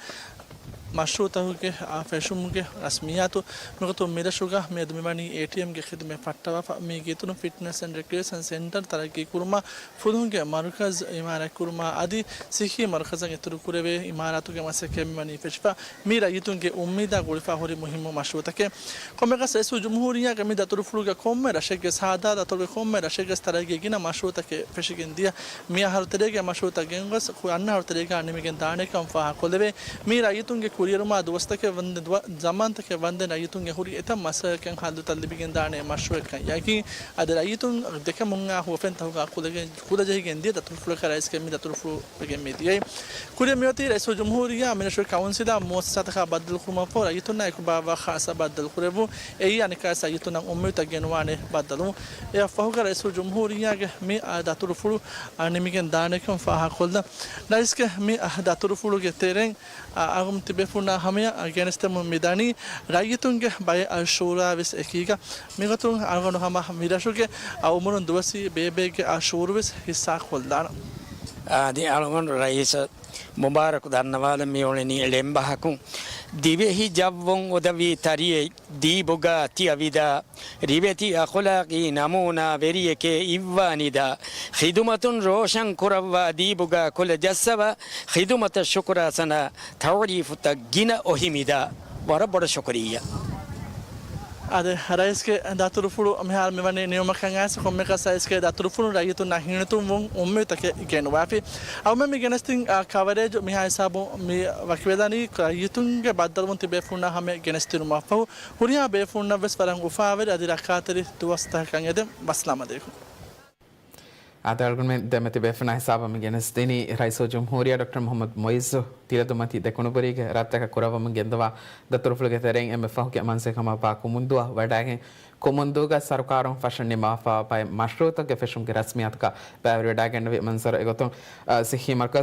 މަޝްރޫޢުތަކުގެ، އާ، ފެށުމުގެ ރަސްމިއްޔާތު. މިގޮތުން މިރަށުގަ މިއަދު މިވަނީ އޭޓީއެމްގެ ޚިދުމަތް ފައްޓަވާފަ. މީގެ އިތުރުން ފިޓްނަސް އެންޑް ރެކްރިއޭޝަން ސެންޓަރ ތަރައްގީ ކުރުމާ، ފުލުހުންގެ މަރުކަޒު އިމާރާތްކުރުމާ އަދި ސިއްހީ މަރުކަޒަށް އިތުރުކުރެވޭ އިމާރާތުގެ މަސައްކަތް މިވަނީ ފެށިފަ. މީ ރައްޔިތުންގެ އުއްމީދާ ގުޅިފަ ހުރި މުހިއްމު މަޝްރޫޢުތަކެއް. ކޮންމެއަކަސް ރައީސުލްޖުމްހޫރިއްޔާގެ މި ދަތުރުފުޅުގަ ކޮންމެ ރަށެއްގެ ހާދާލް އަތޮޅުގެ ކޮންމެ ރަށެއްގެ ތަރައްގީ ގިނަ މަޝްރޫޢުތަކެއް ފެށިގެން ދިޔަ. މިއަހަރު ތެރޭގެ މަޝްރޫޢުތައް ގެންގޮސް ކު-، އަންނަ އަހަރު ތެރޭގަ ނިމިގެން ދާނެކަން ފާހަގަކޮށްލެވޭ. މީ ރައްޔިތުންގެ ކުރިއެރުމާ ދުވަސްތަކެއް ވަންދެން ދުވަ-، ޒަމާންތަކެއް ވަންދެން ރައްޔިތުންގެ ހުރި އެތައް މައްސަލައަކަށް ހައްލުތައް ލިބިގެން ދާނެ މަޝްރޫޢެއްކަން ޔަގީން. އަދި ރައްޔިތުން ދެކެމުންނާ ހުވަފެންތަކުގަ ކުލަގެ-، ކުލަޖެހިގެން ދިޔަ ދަތުރުފުޅަކަށް ރައީސްގެ މި ދަތުރުފުޅު ވެގެން މި ދިޔައީ. ކުރިއަށް މިއޮތީ ރައީސުލްޖުމްހޫރިއްޔާ މިރަށުގެ ކައުންސިލާ މުއައްސަސާތަކާ ބައްދަލުކުރުމަށްފަހު ރައްޔިތުންނާ އެކު ބާއްވާ ޚާއްސަ ބައްދަލުކުރެއްވުން. އެއީ އަނެއްކާވެސް ރައްޔިތުންނަށް އުއްމީދުތައް ގެނުވާނެ ބައްދަލުވުން. އެއަށްފަހުގަ ރައީސުލްޖުމްހޫރިއްޔާގެ މި، އާ، ދަތުރުފުޅު، އާ، ނިމިގެން ދާނެކަން ފާހަގަކޮށްލަން. ރައީސްގެ މި، އާ، ދަތުރުފުޅުގެ ތެރެއިން، އާ، އަޅުގަނޑު ތިބޭފުޅުންނާ ހަމަޔަށް ގެނެސްދެމުން މިދަނީ ރައްޔިތުންގެ ބައެއް، އާ، ޝޫރާވެސް އެކީގަ. މިގޮތުން އަޅުގަނޑު ހަމަ މިރަށުގެ، އާ، އުމުރުން ދުވަސްވީ ބޭބެއެއްގެ، އާ، ޝުޢޫރުވެސް ހިއްސާކޮށްލާނަން. އާދެ، އަޅުގަނޑު ރައީސަށް މުބާރަކު ދަންނަވާލަން. މިއުޅެނީ ޅެންބަހަކުން. ދިވެހި ޖައްވުން އުދަވީ ތަރިއެއް ދީބުގާ ތިޔަވިދާ، ރިވެތި އަޚުލާޤީ ނަމޫނާ ވެރިއެކޭ އިއްވާ ނިދާ، ޚިދުމަތުން ރޯޝަން ކުރައްވާ ދީބުގާ ކުލަ ޖައްސަވާ، ޚިދުމަތަށް ޝުކުރާ ސަނާ، ތަޢުރީފުތައް ގިނަ އޮހި މިދާ. ވަރަށް ބޮޑަށް ޝުކުރިއްޔާ. އާދެ، ރައީސްގެ ދަތުރުފުޅު މިހާރު މިވަނީ ނިމުމަކަށް އައިސް، ކޮންމެއަކަސް ރައީސްގެ ދަތުރުފުޅުން ރައްޔިތުންނަށް ހިނިތުންވުން އުއްމީދުތަކެއް ގެނުވާފި. އަޅުގަނޑުމެން މި ގެނެސްދިން، އާ، ކަވަރޭޖު މިހާ ހިސާބުން މި ވަކިވެލަނީ ރައްޔިތުންގެ ބައްދަލުވުން ތިބޭފުޅުންނާ ހަމަޔަށް ގެނެސްދިނުމަށްފަހު. ހުރިހާ ބޭފުޅުންނަށްވެސް ވަރަށް އުފާވެރި އަދި ރައްކާތެރި ދުވަސްތަކަކަށް އެދެން. ވައްސަލާމް ޢަލައިކުމް. އާދެ، އަޅުގަނޑުމެން ދެމެތި ބޭފުޅުންނާ ހިސާބަށް މި ގެނެސްދިނީ ރައީސުލްޖުމްހޫރިއްޔާ ޑޮކްޓަރ މުޙައްމަދު މުޢިއްޒު ތިލަދުމަތި ދެކުނުބުރީގެ ރަށްތަކަށް ކުރައްވަމުން ގެންދަވާ ދަތުރުފުޅުގެ ތެރެއިން އެންމެ ފަހުގެ މަންޒިލް ކަމަށްވާ ކުމުންދޫއަށް ވަޑައިގެން، ކުމުންދޫގަ ސަރުކާރުން ފަށަން ނިންމާފައިވާ ބައެއް މަޝްރޫޢުތަކުގެ ފެށުމުގެ ރަސްމިއްޔާތުގަ ބައިވެރިވެވަޑައިގެންނެވި މަންޒަރު. އެގޮތުން، އަ، ސިއްހީ މަރުކަޒު